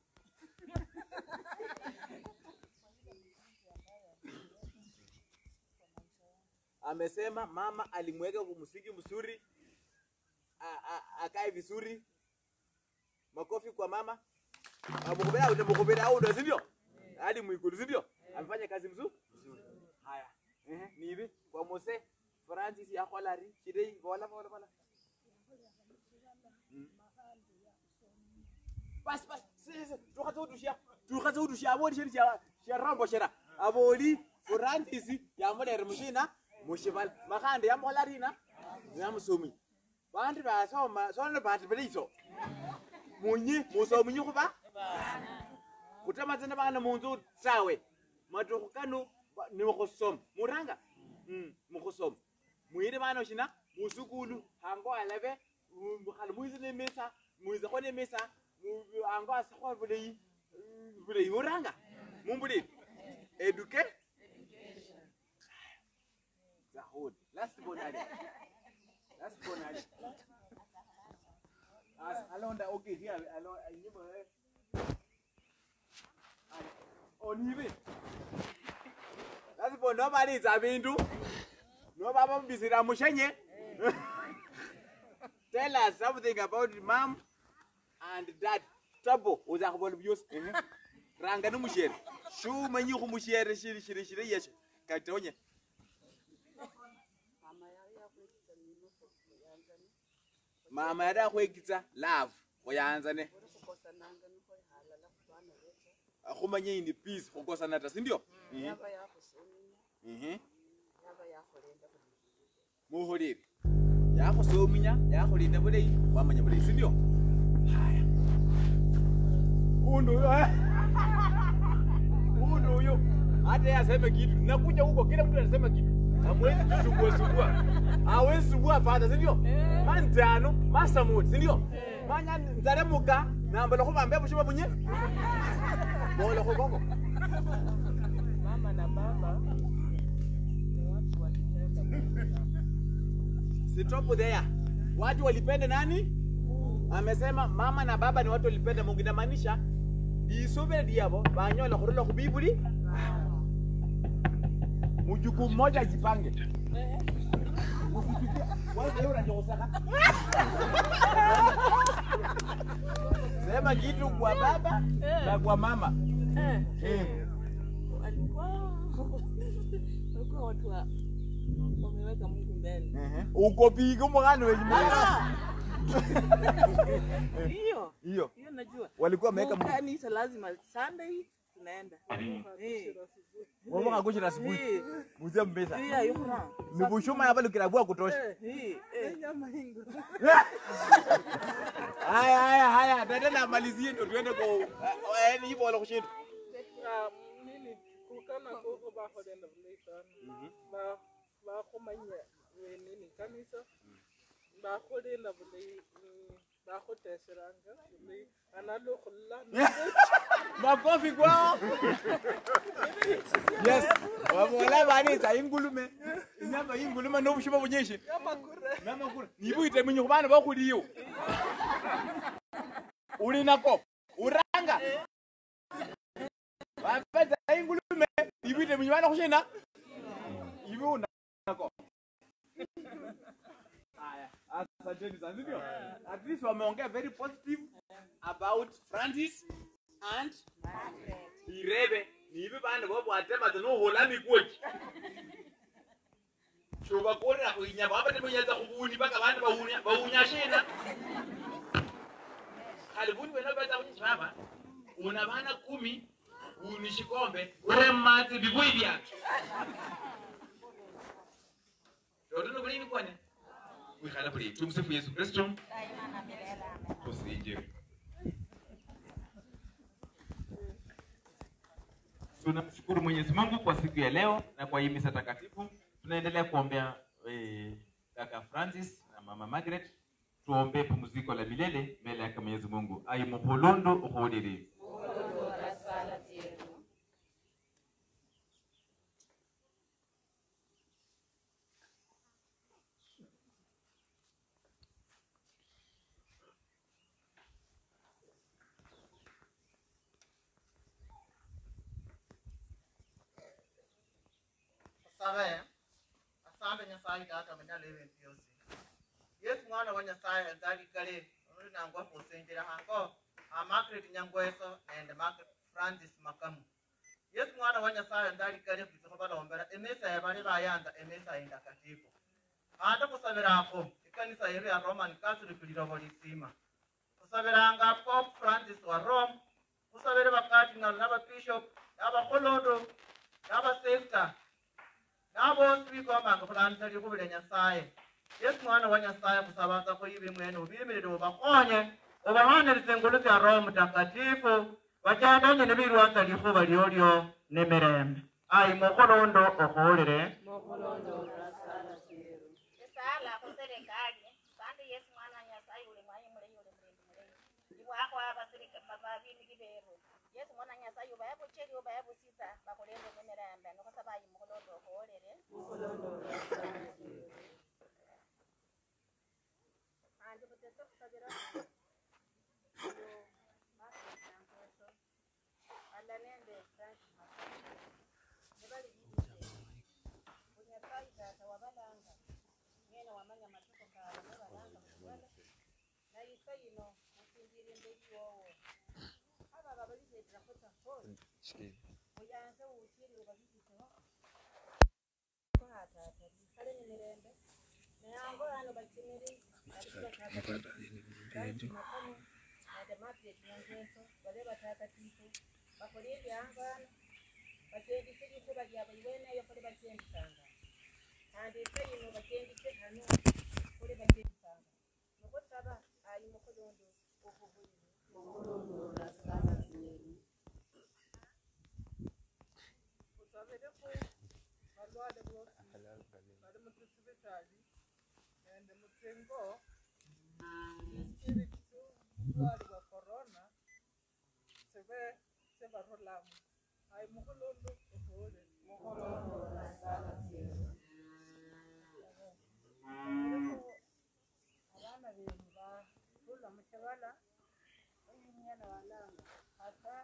Amesema mama alimweka kwa msingi mzuri, akae vizuri, Makofi kwa mama. Mukubera utamukubera au ndio, si ndio? Hadi mwikulu, si ndio? Amefanya kazi mzuri. Haya. Ni hivi kwa Mose Francis yakholari chidei bola bola bola. Bas bas tukhatse udushia aboli sheri sha rambo shera aboli Francis yamolere mushina mushibala makhande yamukholarina yamusomi bandu basoma sona bandu beliso munye musomi khuba kutamatsana bana munzu tawe matukhu kano ni mukhusoma muranga mukhusoma mwire bana shina musukulu hango alabe khali mwize nemesa mwize kho nemesa ango asikho buleyi buleyi muranga mumbuli education zahud last bonali as alonda okay here alonda nyimbo onibe last bon nobody is abindu no baba mbisira mushenye. Tell us something about mom and dad. Trouble uzakhubona byosi. Ranga numushere. Shumanyi kumushere shiri shiri shiri yesho. Katonye. Mama yada khwekitsa love khoyanzane. Khumanye in peace khukosana ta, sindio? Muhulire. Yakhusominya, yakhulinda bulayi, wamanya bulayi, sindio? Haya. Undu huyo hata yeye aseme kitu. Nakuja huko kila mtu anasema kitu. Hamwezi kusumbua sumbua. Hawezi sumbua father, si ndio? Manjano, masamut, si ndio? Manya nzaremuka na mbele khubambe bushiba bunye. Bole khubongo. Mama na baba ni watu walipenda Mungu. Stop there. Watu walipenda nani? Amesema mama na baba ni watu walipenda Mungu. Inamaanisha isubire diabo banyola khurula khu Bibuli. Mjukuu mmoja ajipange. Usifikie wewe unajosaka. Sema kitu kwa baba na kwa mama. Walikuwa watu wameweka Mungu mbele. Uko pigo mwana wewe. Hiyo. Hiyo. Hiyo najua. Walikuwa wameweka Mungu. Kanisa lazima Sunday tunaenda. Wewe ukakuja asubuhi. Mzee mbesa. Hiyo. Ni bushuma hapa lukirabua kutosha. Nyama hingo. Haya haya haya, dada na malizie ndio tuende kwa ni hivyo wala kushinda. Nini kukana koko ba kholenda bulayi sana. Ba ba khumanya nini kanisa. Ba kholenda bulayi ba khoteseranga bulayi analo khulla. Makofi kwao. Yes. Wabola bani za ingulume. Inyama ingulume no bushiba bunyeshi. Namakura. Nibuite munyu kubana bakhuliyo. Uli nako. Uranga. Bapeza ingulume nibuite munyu bana khushina. Ibu nako. Haya, asanteni sana ndio. At least wameongea very positive about Francis and Margaret. Irebe nibe bana bobo atema no hola mikuoki. Shoba kora khuinya baba temenyaza khubuni baka bana bahunya bahunya shena. Khalibuni wena bata kunyisaba. Una bana 10 unishikombe uremate bibui byake. Ndoto kuli mikwane. Wikhala buli tumsifu Yesu Kristo. Daima na milele. Tusije. Tunamshukuru Mwenyezi Mungu kwa siku ya leo na kwa hii misa takatifu. Tunaendelea kuombea kaka Francis na mama Margaret. Tuombe pumziko la milele mbele yake Mwenyezi Mungu. Ayi muholondo uhodiri. Asante Nyasaye tata manyalo ebintu byosi. Yesu mwana wa Nyasaye azalikale nangwa khusenjera hango a Margaret Nyangweso nende Margaret Francis Makamu. Yesu mwana wa Nyasaye ndalikali khubalombela emesa yabali bayanza emesa indakatifu. Ata kusabirako ikanisa yeru ya Roman Catholic lirobo lisima. Kusabiranga Pope Francis wa Rome, kusabire bakardinal n'ababishop n'abakholodo n'abasesta n'abosi bikomanga khulandisa likhuba lya Nyasaye. Yesu mwana wa Nyasaye kusabanza khuyibe mwene ubimirire ubakhonye ubahanelise engulu sya Roho Mtakatifu bachandanye nebirwatsa likhuba lyolyo nemirembe. Ayi mukholondo okhuwulile. Esala khuserikali sandi Yesu mwana wa Nyasaye uli mwayi muleyi uli mulindi muleyi iwakhwa babiniki beru Yesu mwana wa Nyasaye ubaya bucheli ubaya busisa bakhulende nemirembe nokhusaba ayi mukholondo okhuwulile. Andi khutesa khusabira ala nende Francis Makamu nebali bibise bunyasayi tata wabalanga mwene wamanya matuko kawe nebalanga mutwala nayisa yino musinjire imbeli wowo aba babalibetera khutsa hosi uyanze uwuchilile babibiseho hatata bikhale nemirembe neyango hano bachimili Makamu nende Margaret Nyangweso bale batakatifu bakhole byangano bachendise likhuba lyabwe iweneyo khole bachendisanga khandi ise yino bachendise hano khole bachendisanga nokhusaba ayi mukholondo okhuhulile. Khusabelekho balwale bosi bali mutsisibitali nende mutsingo tsisiri bulwale bwa corona sibe sebarulamo. Ayi mukholondo okhuwulile. Abana benu barula mushibala oyu mwana walanga hata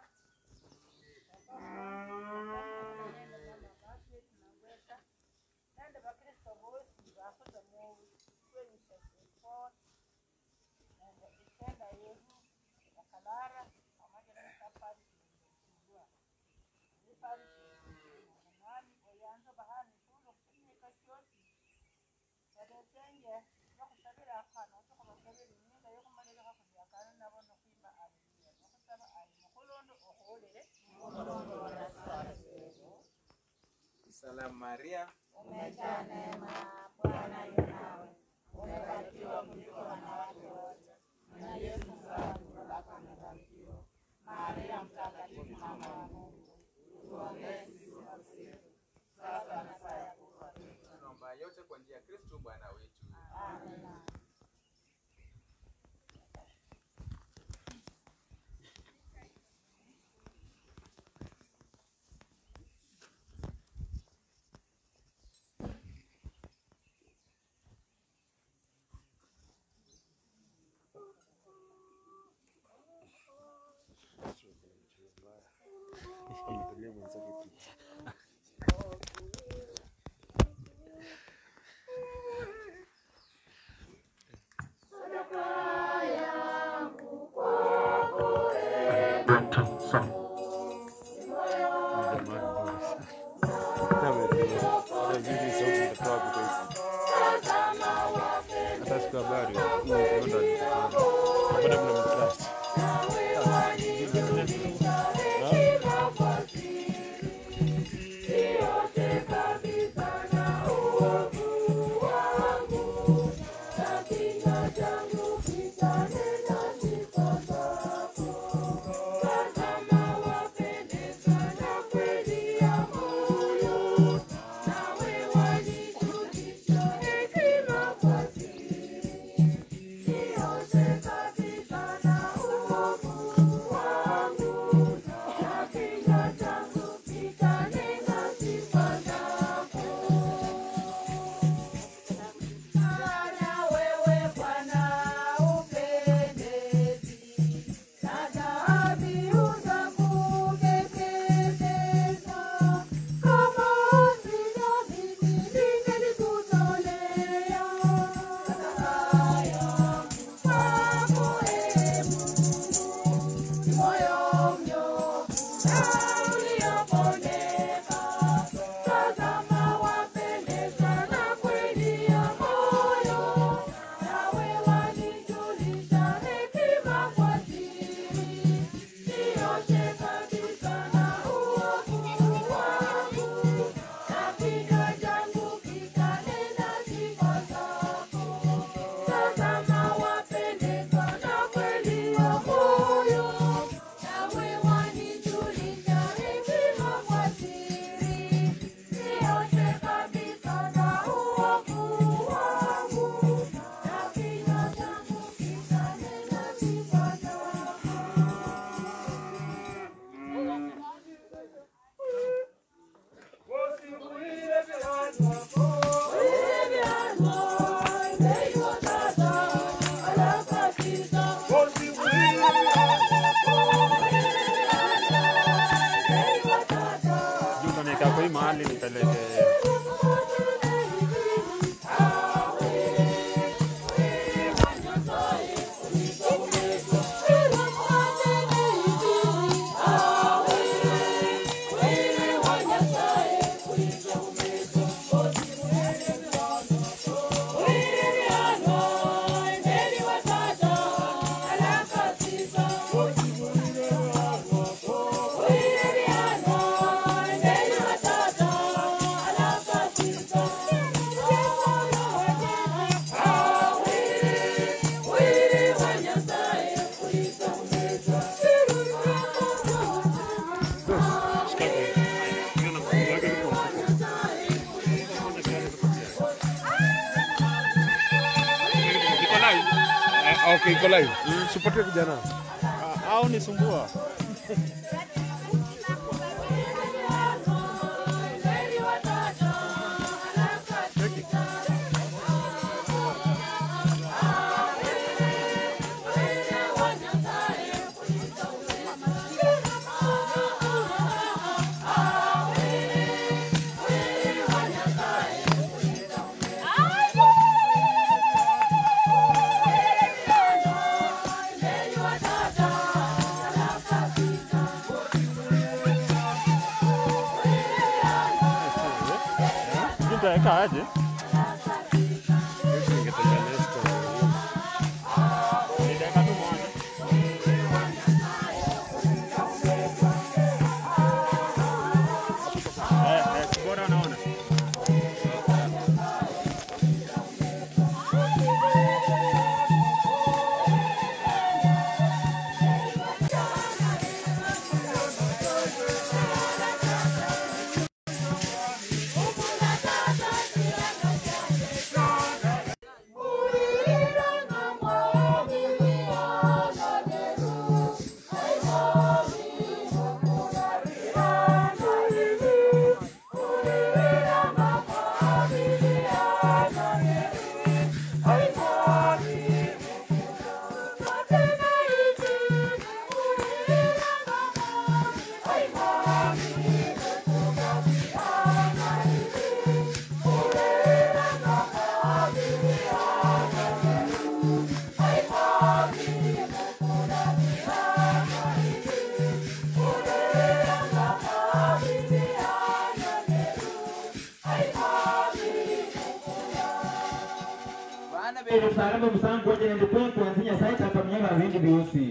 nende mama Margaret Nangwesa nende bakristo bosi bakhuza mu 2024 nende isenda yeru yakalara amajira safari chulwa iparishi omwami oyanza bahani tulo kusimika shosi babetenge bakhusabira akhana okhubasabira inyinga yokhumalilekha khulyakana nabo nokhwimba aleluya nokhusaba ayi mukholondo okhuwulile. Salamu Maria, Umejaa neema, Bwana yu nawe, umebarikiwa kuliko wanawake wote, na Yesu mzao wa tumbo lako amebarikiwa. Maria Mtakatifu, mama wa Mungu, utuombee sisi wakosefu, sasa na saa ya kufa kwetu. Tunaomba yote kwa njia ya Kristo Bwana wetu. Amina. Moyo mnyofu na uliopondeka, tazama wapendeza na kweli ya moyo, nawe wanijulisha hekima kwa siri. Nioshe kabisa na uovu wangu, na kinywa changu kitanena sifa zako. Tazama wapendeza na kweli ya moyo, nawe wanijulisha hekima kwa siri. Nioshe kabisa na uovu wangu, na kinywa changu kitanena sifa zako. Juu utaniweka kwa hii mahali nipeleke. Iko live. Okay, iko live. Supportia kijana. Au nisumbua. Sijui nitaweka aje. Kesho ningetembea Leicester. Ni dakika tu moja. Bora naona. Bana berusalemu musango waje nende kwanza Nyasaye takamnyama vingi viusi.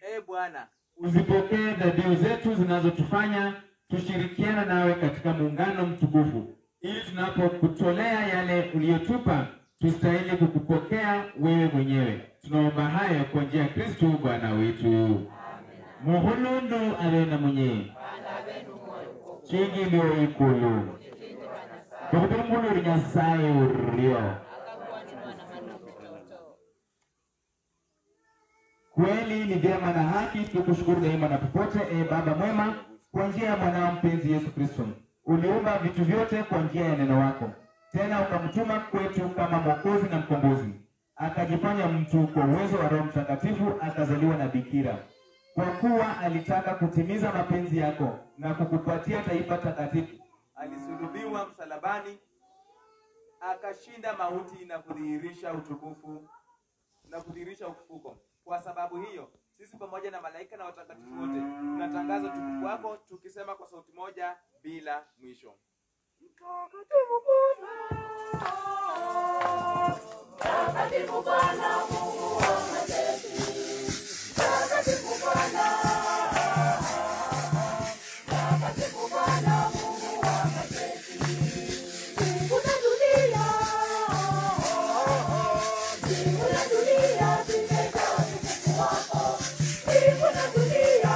Ee Bwana, Uzipokee dhabihu zetu zinazotufanya tushirikiana nawe katika muungano mtukufu, ili tunapokutolea yale uliyotupa tustahili kukupokea wewe mwenyewe. Tunaomba hayo kwa njia ya Kristo Bwana wetu. Muhulundu abe na mwenyewe chingi lio ikulu Tukutungulu Nyasaye urio. Kweli ni vyema na haki tukushukuru daima na popote, e Baba mwema, kwa njia ya mwanao mpenzi Yesu Kristo. Uliumba vitu vyote kwa njia ya neno wako, tena ukamtuma kwetu kama Mwokozi na Mkombozi. Akajifanya mtu kwa uwezo wa Roho Mtakatifu, akazaliwa na bikira. Kwa kuwa alitaka kutimiza mapenzi yako na kukupatia taifa takatifu, alisulubiwa msalabani akashinda mauti na kudhihirisha utukufu na kudhihirisha ufufuko. Kwa sababu hiyo, sisi pamoja na malaika na watakatifu wote tunatangaza utukufu wako tukisema kwa sauti moja bila mwisho. Mtakatifu Bwana, Mtakatifu Bwana Mungu wa majeshi, Mtakatifu Bwana, Mtakatifu Bwana Mungu wa majeshi. Mbingu na dunia, mbingu na dunia zimejaa utukufu wako. Mbingu na dunia,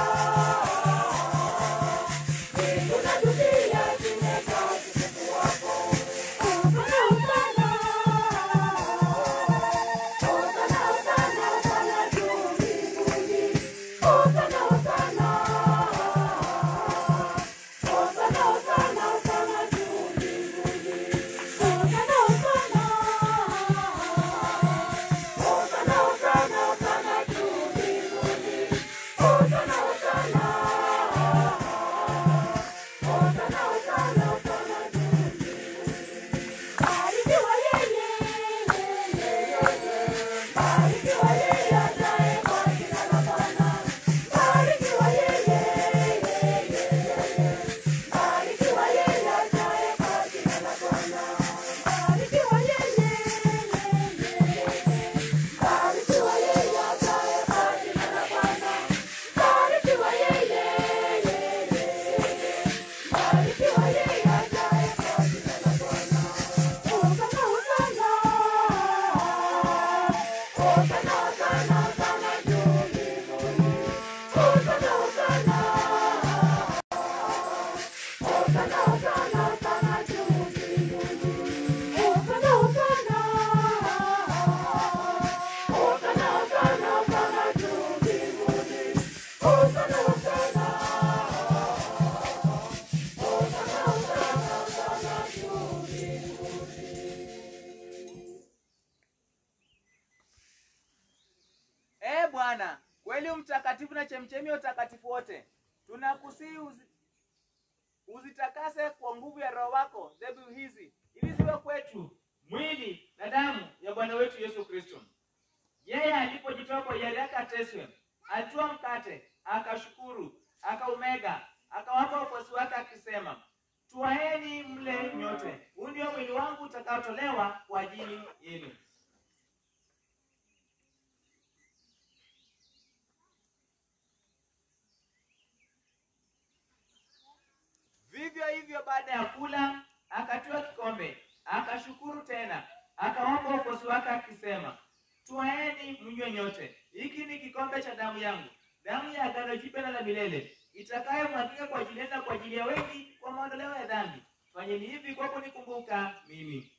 mbingu na dunia zimejaa utukufu wako. Hosana, hosana, hosana, hosana, hosana juu mbinguni. Hosana, hosana, hosana, hosana, hosana juu mbinguni. Hosana, hosana, hosana, hosana, hosana juu mbinguni. Hosana, hosana, hosana, hosana, hosana juu mbinguni. Barikiwa yeye, barikiwa yeye ajaye kwa jina la Bwana. Barikiwa yeye, barikiwa yeye ajaye kwa jina la Bwana. Barikiwa yeye, barikiwa yeye ajaye kwa jina la Bwana. Barikiwa yeye, barikiwa yeye ajaye kwa jina la Bwana. Hosana, hosana, hosana, hosana, hosana juu mbinguni. Hosana, hosana, hosana, hosana, hosana juu mbinguni. Hosana, hosana, hosana, hosana, hosana juu mbinguni. Hosana, hosana, hosana, hosana, hosana juu mbinguni. Ee Bwana, kweli mtakatifu na chemchemi ya utakatifu wote, tunakusihi uzitakase kwa nguvu ya Roho wako dhabihu hizi, ili ziwe kwetu mwili na damu ya Bwana wetu Yesu Kristo. Yeye alipojitoa kwa hiari yake ateswe, alitwaa mkate, akashukuru, akaumega, akawapa wafuasi wake akisema, twaeni mle nyote, huu ndio mwili wangu utakaotolewa kwa ajili yenu. Vivyo hivyo baada ya kula, akatwaa kikombe, akashukuru tena, akawapa wafuasi wake akisema, twaeni mnywe nyote, hiki ni kikombe cha damu yangu, damu ya agano jipya na la milele, itakayomwagika kwa ajili yenu na kwa ajili ya wengi kwa maondoleo ya dhambi. Fanyeni hivi kwa kunikumbuka mimi.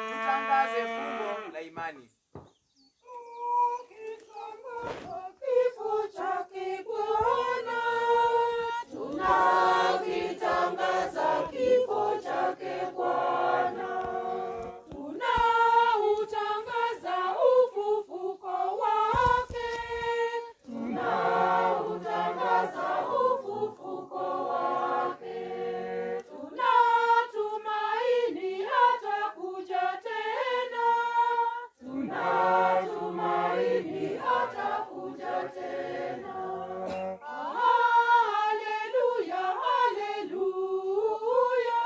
Tutangaze fumbo la imani. Kifo chake Bwana, tunakitangaza kifo chake Bwana, tunautangaza ufufuko wake, tunautangaza ufufuko wake, tunatumaini atakuja tena, tunatumaini atakuja tena. Haleluya, haleluya,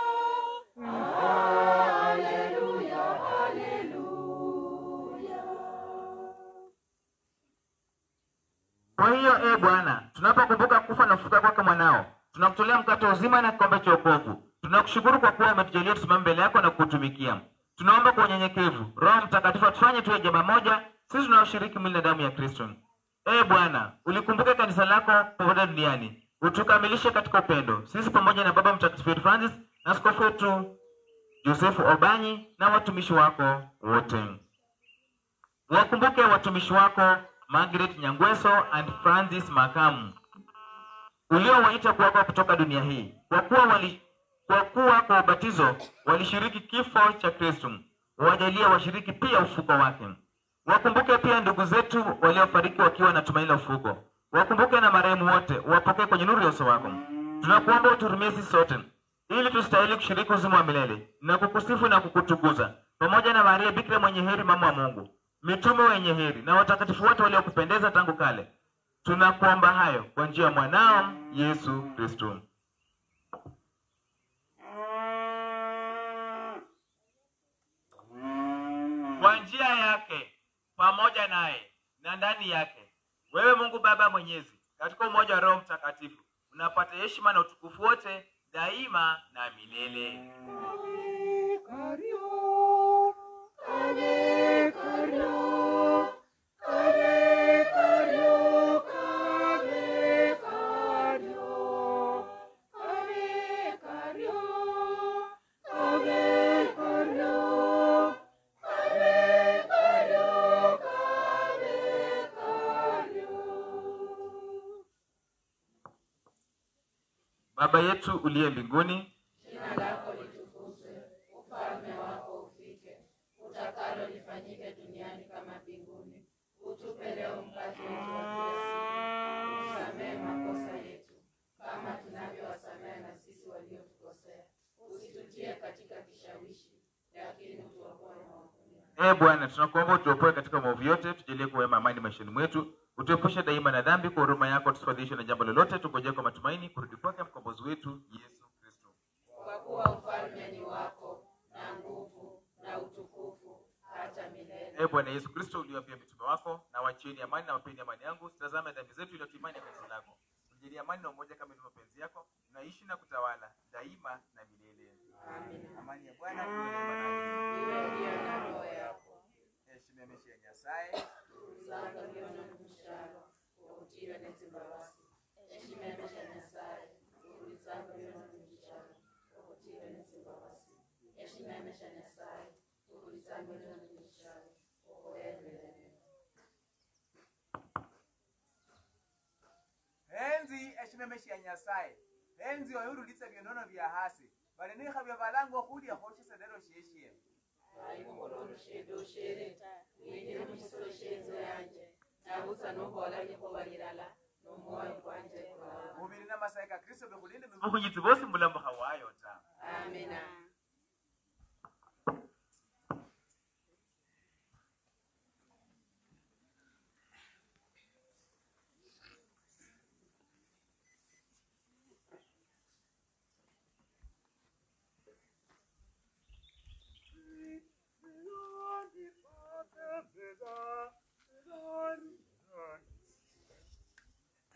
haleluya, haleluya. Kwa hiyo e Bwana, tunapokumbuka kufa na kufufuka kwake mwanao, tunakutolea mkate wa uzima na kikombe cha wokovu. Tunakushukuru kwa kuwa umetujalia tusimame mbele yako na kukutumikia. Tunaomba kwa unyenyekevu, Roho Mtakatifu atufanye tuwe jamaa moja, sisi tunaoshiriki mwili na damu ya Kristo. Ee Bwana, ulikumbuke kanisa lako popote duniani, utukamilishe katika upendo, sisi pamoja na Baba Mtakatifu wetu Francis na askofu wetu Josefu Obanyi na watumishi wako wote. Wakumbuke watumishi wako Margaret Nyangweso and Francis Makamu, uliowaita kuokoa kutoka dunia hii, kwa kuwa kwa ubatizo walishiriki kifo cha Kristo, wajalie washiriki pia ufuko wake. Wakumbuke pia ndugu zetu waliofariki wakiwa na tumaini la ufuko, Wakumbuke na marehemu wote, uwapokee kwenye nuru ya uso wako. Tunakuomba utuhurumie sisi sote, ili tustahili kushiriki uzima wa milele na kukusifu na kukutukuza pamoja na Maria Bikira mwenye heri, mama wa Mungu, mitume wenye heri na watakatifu wote waliokupendeza tangu kale. Tunakuomba hayo kwa njia ya mwanao Yesu Kristo. Kwa njia yake, pamoja naye na ndani yake, wewe Mungu Baba Mwenyezi, katika umoja wa Roho Mtakatifu, unapata heshima na utukufu wote daima na milele. Baba yetu uliye mbinguni, Jina lako litukuzwe, ufalme wako ufike, utakalo lifanyike duniani kama mbinguni. Utupe leo mkate wetu wa kila siku, utusamehe makosa yetu kama tunavyowasamehe na sisi waliotukosea, usitutie katika kishawishi, lakini utuokoe maovuni. Ee Bwana, tunakuomba utuopoe katika maovu yote, tujalie kuwa wema amani maishani mwetu, utuepushe daima na dhambi, kwa huruma yako tusifadhilishwe na jambo lolote, tungojee kwa matumaini kurudi kwake mkombozi wetu Yesu Kristo. Kwa kuwa ufalme ni wako na nguvu na utukufu hata milele. Ee Bwana Yesu Kristo, uliwaambia mitume wako, na wachieni amani na wapeni amani yangu, sitazame dhambi zetu, ila tu imani ya kanisa lako. Tujalie amani na umoja kama ilivyo mapenzi yako, naishi na kutawala daima na milele. Amina. Amani ya Bwana iwe daima nanyi. Iwe ndiyo na roho yako. Heshima ya maisha ya Nyasaye. Sanga vyona mshalo ukutile nezimbabasi. Heshima ya maisha ya Nyasaye. Ulisanga vyona mshalo ukutile nezimbabasi. Heshima ya maisha ya Nyasaye. Ulisanga vyona mshalo ukutile milele. Enzi eshimemesha ya Nyasaye. Enzi oyurulitsa byonono bya hasi. Banenikha bya balango khulya khoshisa lero sheshie. Aimukolorushe wingire muchisolo shenzo yanje nabusa nubola likhuba lilala nomwoyo kwanje kulala. Mubiri na masayi ka Kristo bikhulinde Mukhunyitsi bosi mulamu khawayo ta. Amina.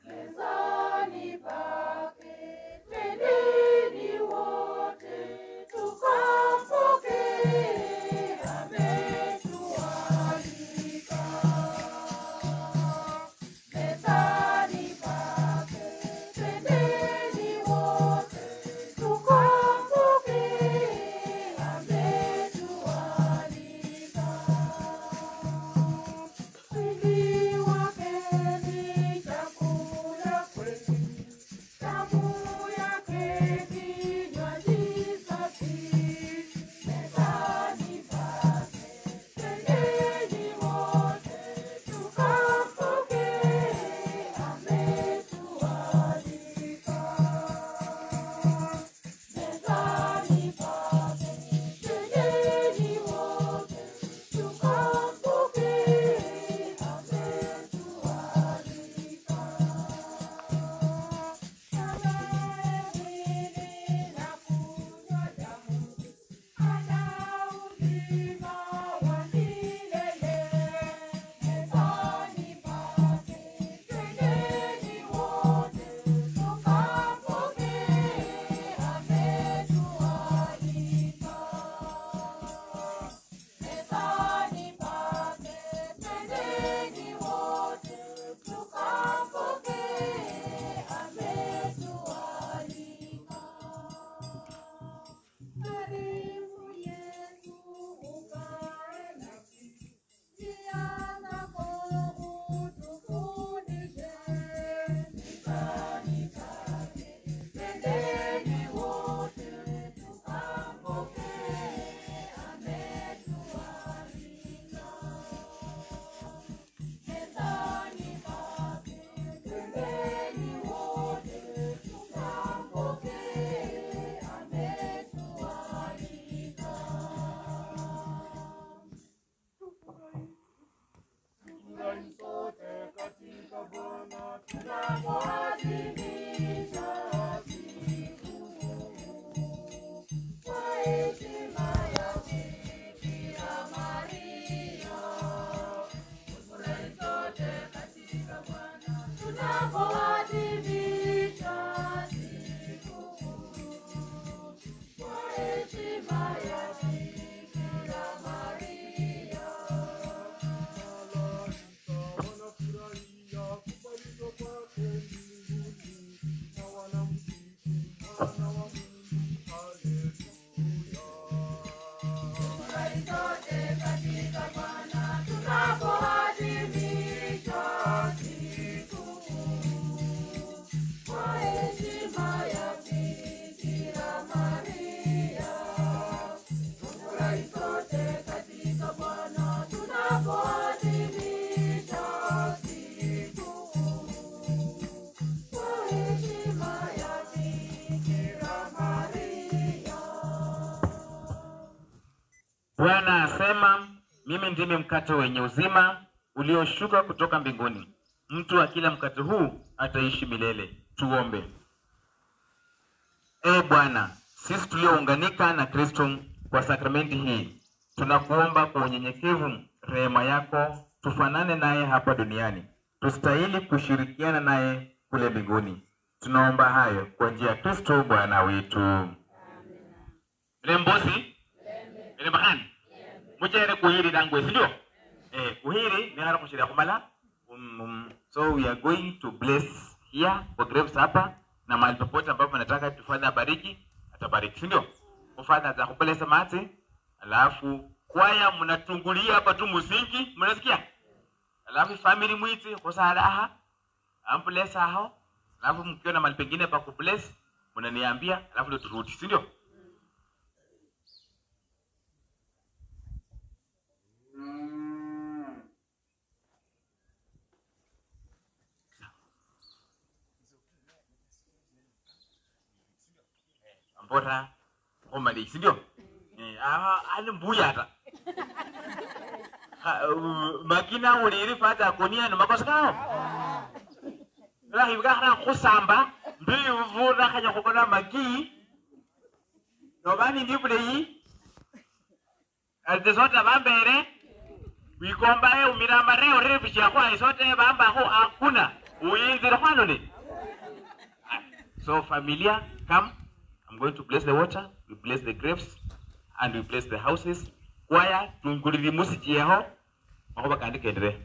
Mezani pake twendeni wote. Tunapoadhimisha sikukuu kwa heshima ya Bikira Maria, tufurahi sote katika Bwana. Tunapoadhimisha sikukuu kwa heshima ya Bikira Maria. Wanafurahia kupalizwa kwake mbinguni na wanamsifu Mwana wa Mungu. Haleluya. Tufurahi sote katika Bwana tunapoadhimisha sikukuu kwa heshima ya Bikira Maria. Tufurahi sote katika Bwana tunapoadhimisha sikukuu kwa heshima ya Bikira Maria. Bwana asema, mimi ndimi mkate wenye uzima ulioshuka kutoka mbinguni. Mtu akila mkate huu ataishi milele. Tuombe. Ee Bwana, sisi tuliounganika na Kristo kwa sakramenti hii, tunakuomba kwa unyenyekevu rehema yako, tufanane naye hapa duniani, tustahili kushirikiana naye kule mbinguni. Tunaomba hayo kwa njia ya Kristo Bwana wetu. Mlembosi Mlembahani muchere kuhiri dangwe sindio? Kuhiri ni hara kushiria kumala. So we are going to bless here kwa graves hapa na mahali popote ambapo nataka tufadha bariki atabariki, sindio? Mfadha atakubless mate, alafu kwaya mnatungulia hapa tu muziki, mnasikia? Alafu family mwiti kusala aha. Ambless hao. Alafu mkiona mahali pengine pa kubless mnaniambia, alafu ndio turudi, sindio? Mbora omali, sindio? Ali mbuya ata makina uliri fata konia no makosa kao la hibuka khana khusamba mbi vura khanya khubona maki no bani ndi buleyi alizota bambere wikomba umira mare orefishia kwa isote bamba ho hakuna uyinzira khwano ne. So familia, come. I'm going to bless the water, we bless the graves, and we bless the houses. Kwaya tunguliri musichieho makhoba kandi kendere.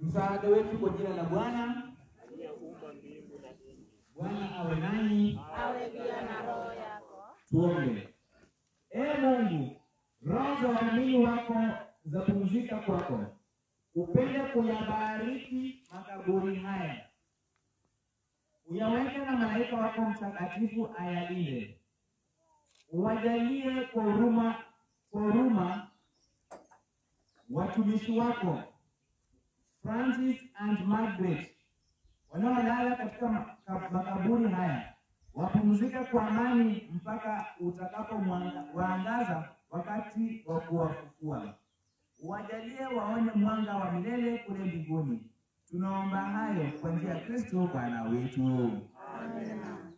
Msaada wetu kwa jina la Bwana. awe nanyi, awe pia na roho yako. Tuombe. Ee Mungu, roho za waamini wako zapumzika kwako, upende kuyabariki makaburi haya, uyaweke na malaika wako mtakatifu ayalinde, uwajalie kwa huruma watumishi wako Francis and Margaret wanaolala katika makaburi haya, wapumzike kwa amani mpaka utakapowaangaza wakati wa kuwafufua. Uwajalie waone mwanga wa milele kule mbinguni. Tunaomba hayo kwa njia ya Kristo Bwana wetu. Amina.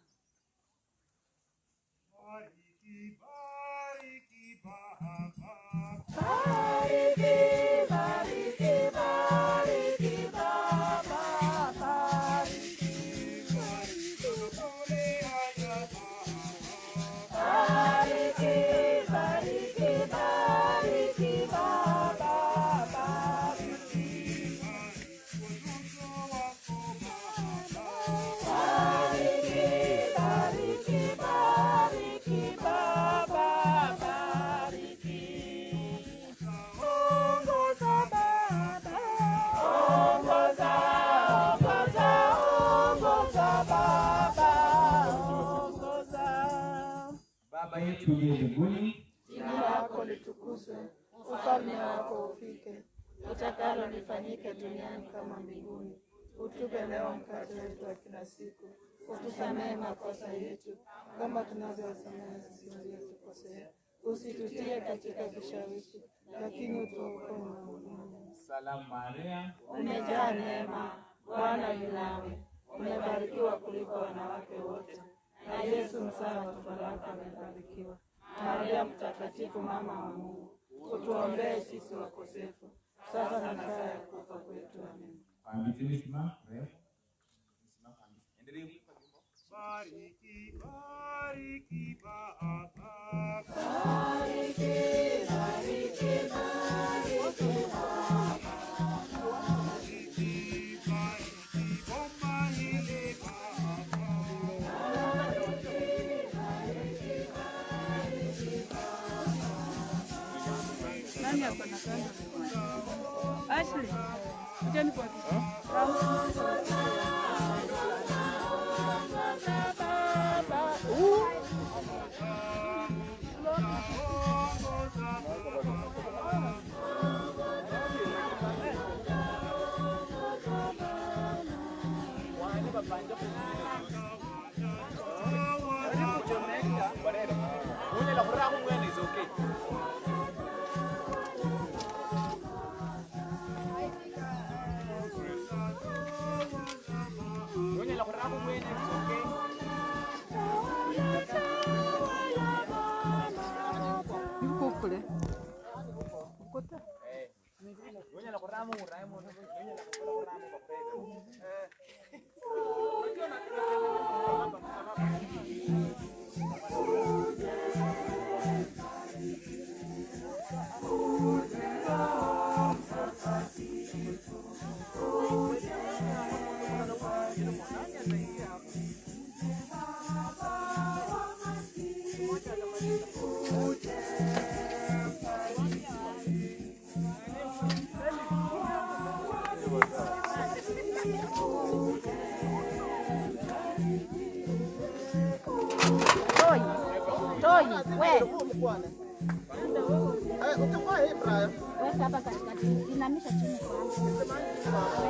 Bariki, bariki Baba. Bariki, bariki, bariki Baba, bariki, bariki haya Baba. Bariki, bariki, bariki Baba, bariki, watoto wako Baba. Bariki, bariki, bariki Baba, bariki. Ongoza Baba, ongoza, ongoza, ongoza Baba, ongoza. Baba yetu uliye mbinguni, Jina lako litukuzwe, ufalme wako ufike, utakalo lifanyike duniani kama mbinguni. Utupe leo mkate wetu wa kila siku, utusamehe makosa yetu kama tunavyowasamehe sisi waliotukosea, usitutie katika kishawishi, lakini utuokoe maovuni. Salamu Maria, Umejaa neema, Bwana yu nawe, umebarikiwa kuliko wanawake wote, na Yesu mzao wa tumbo lako amebarikiwa. Maria Mtakatifu, mama wa Mungu, utuombee sisi wakosefu, sasa na saa ya kufa kwetu. Amen. Bariki, bariki Baba. Bariki, bariki, bariki Baba. Bariki, bariki boma hili Baba. Bariki, bariki, bariki Baba. Nani ako na kando? Ashley, kuja nikuapishe. Weka hapa katikati, inamisha chini kwanza.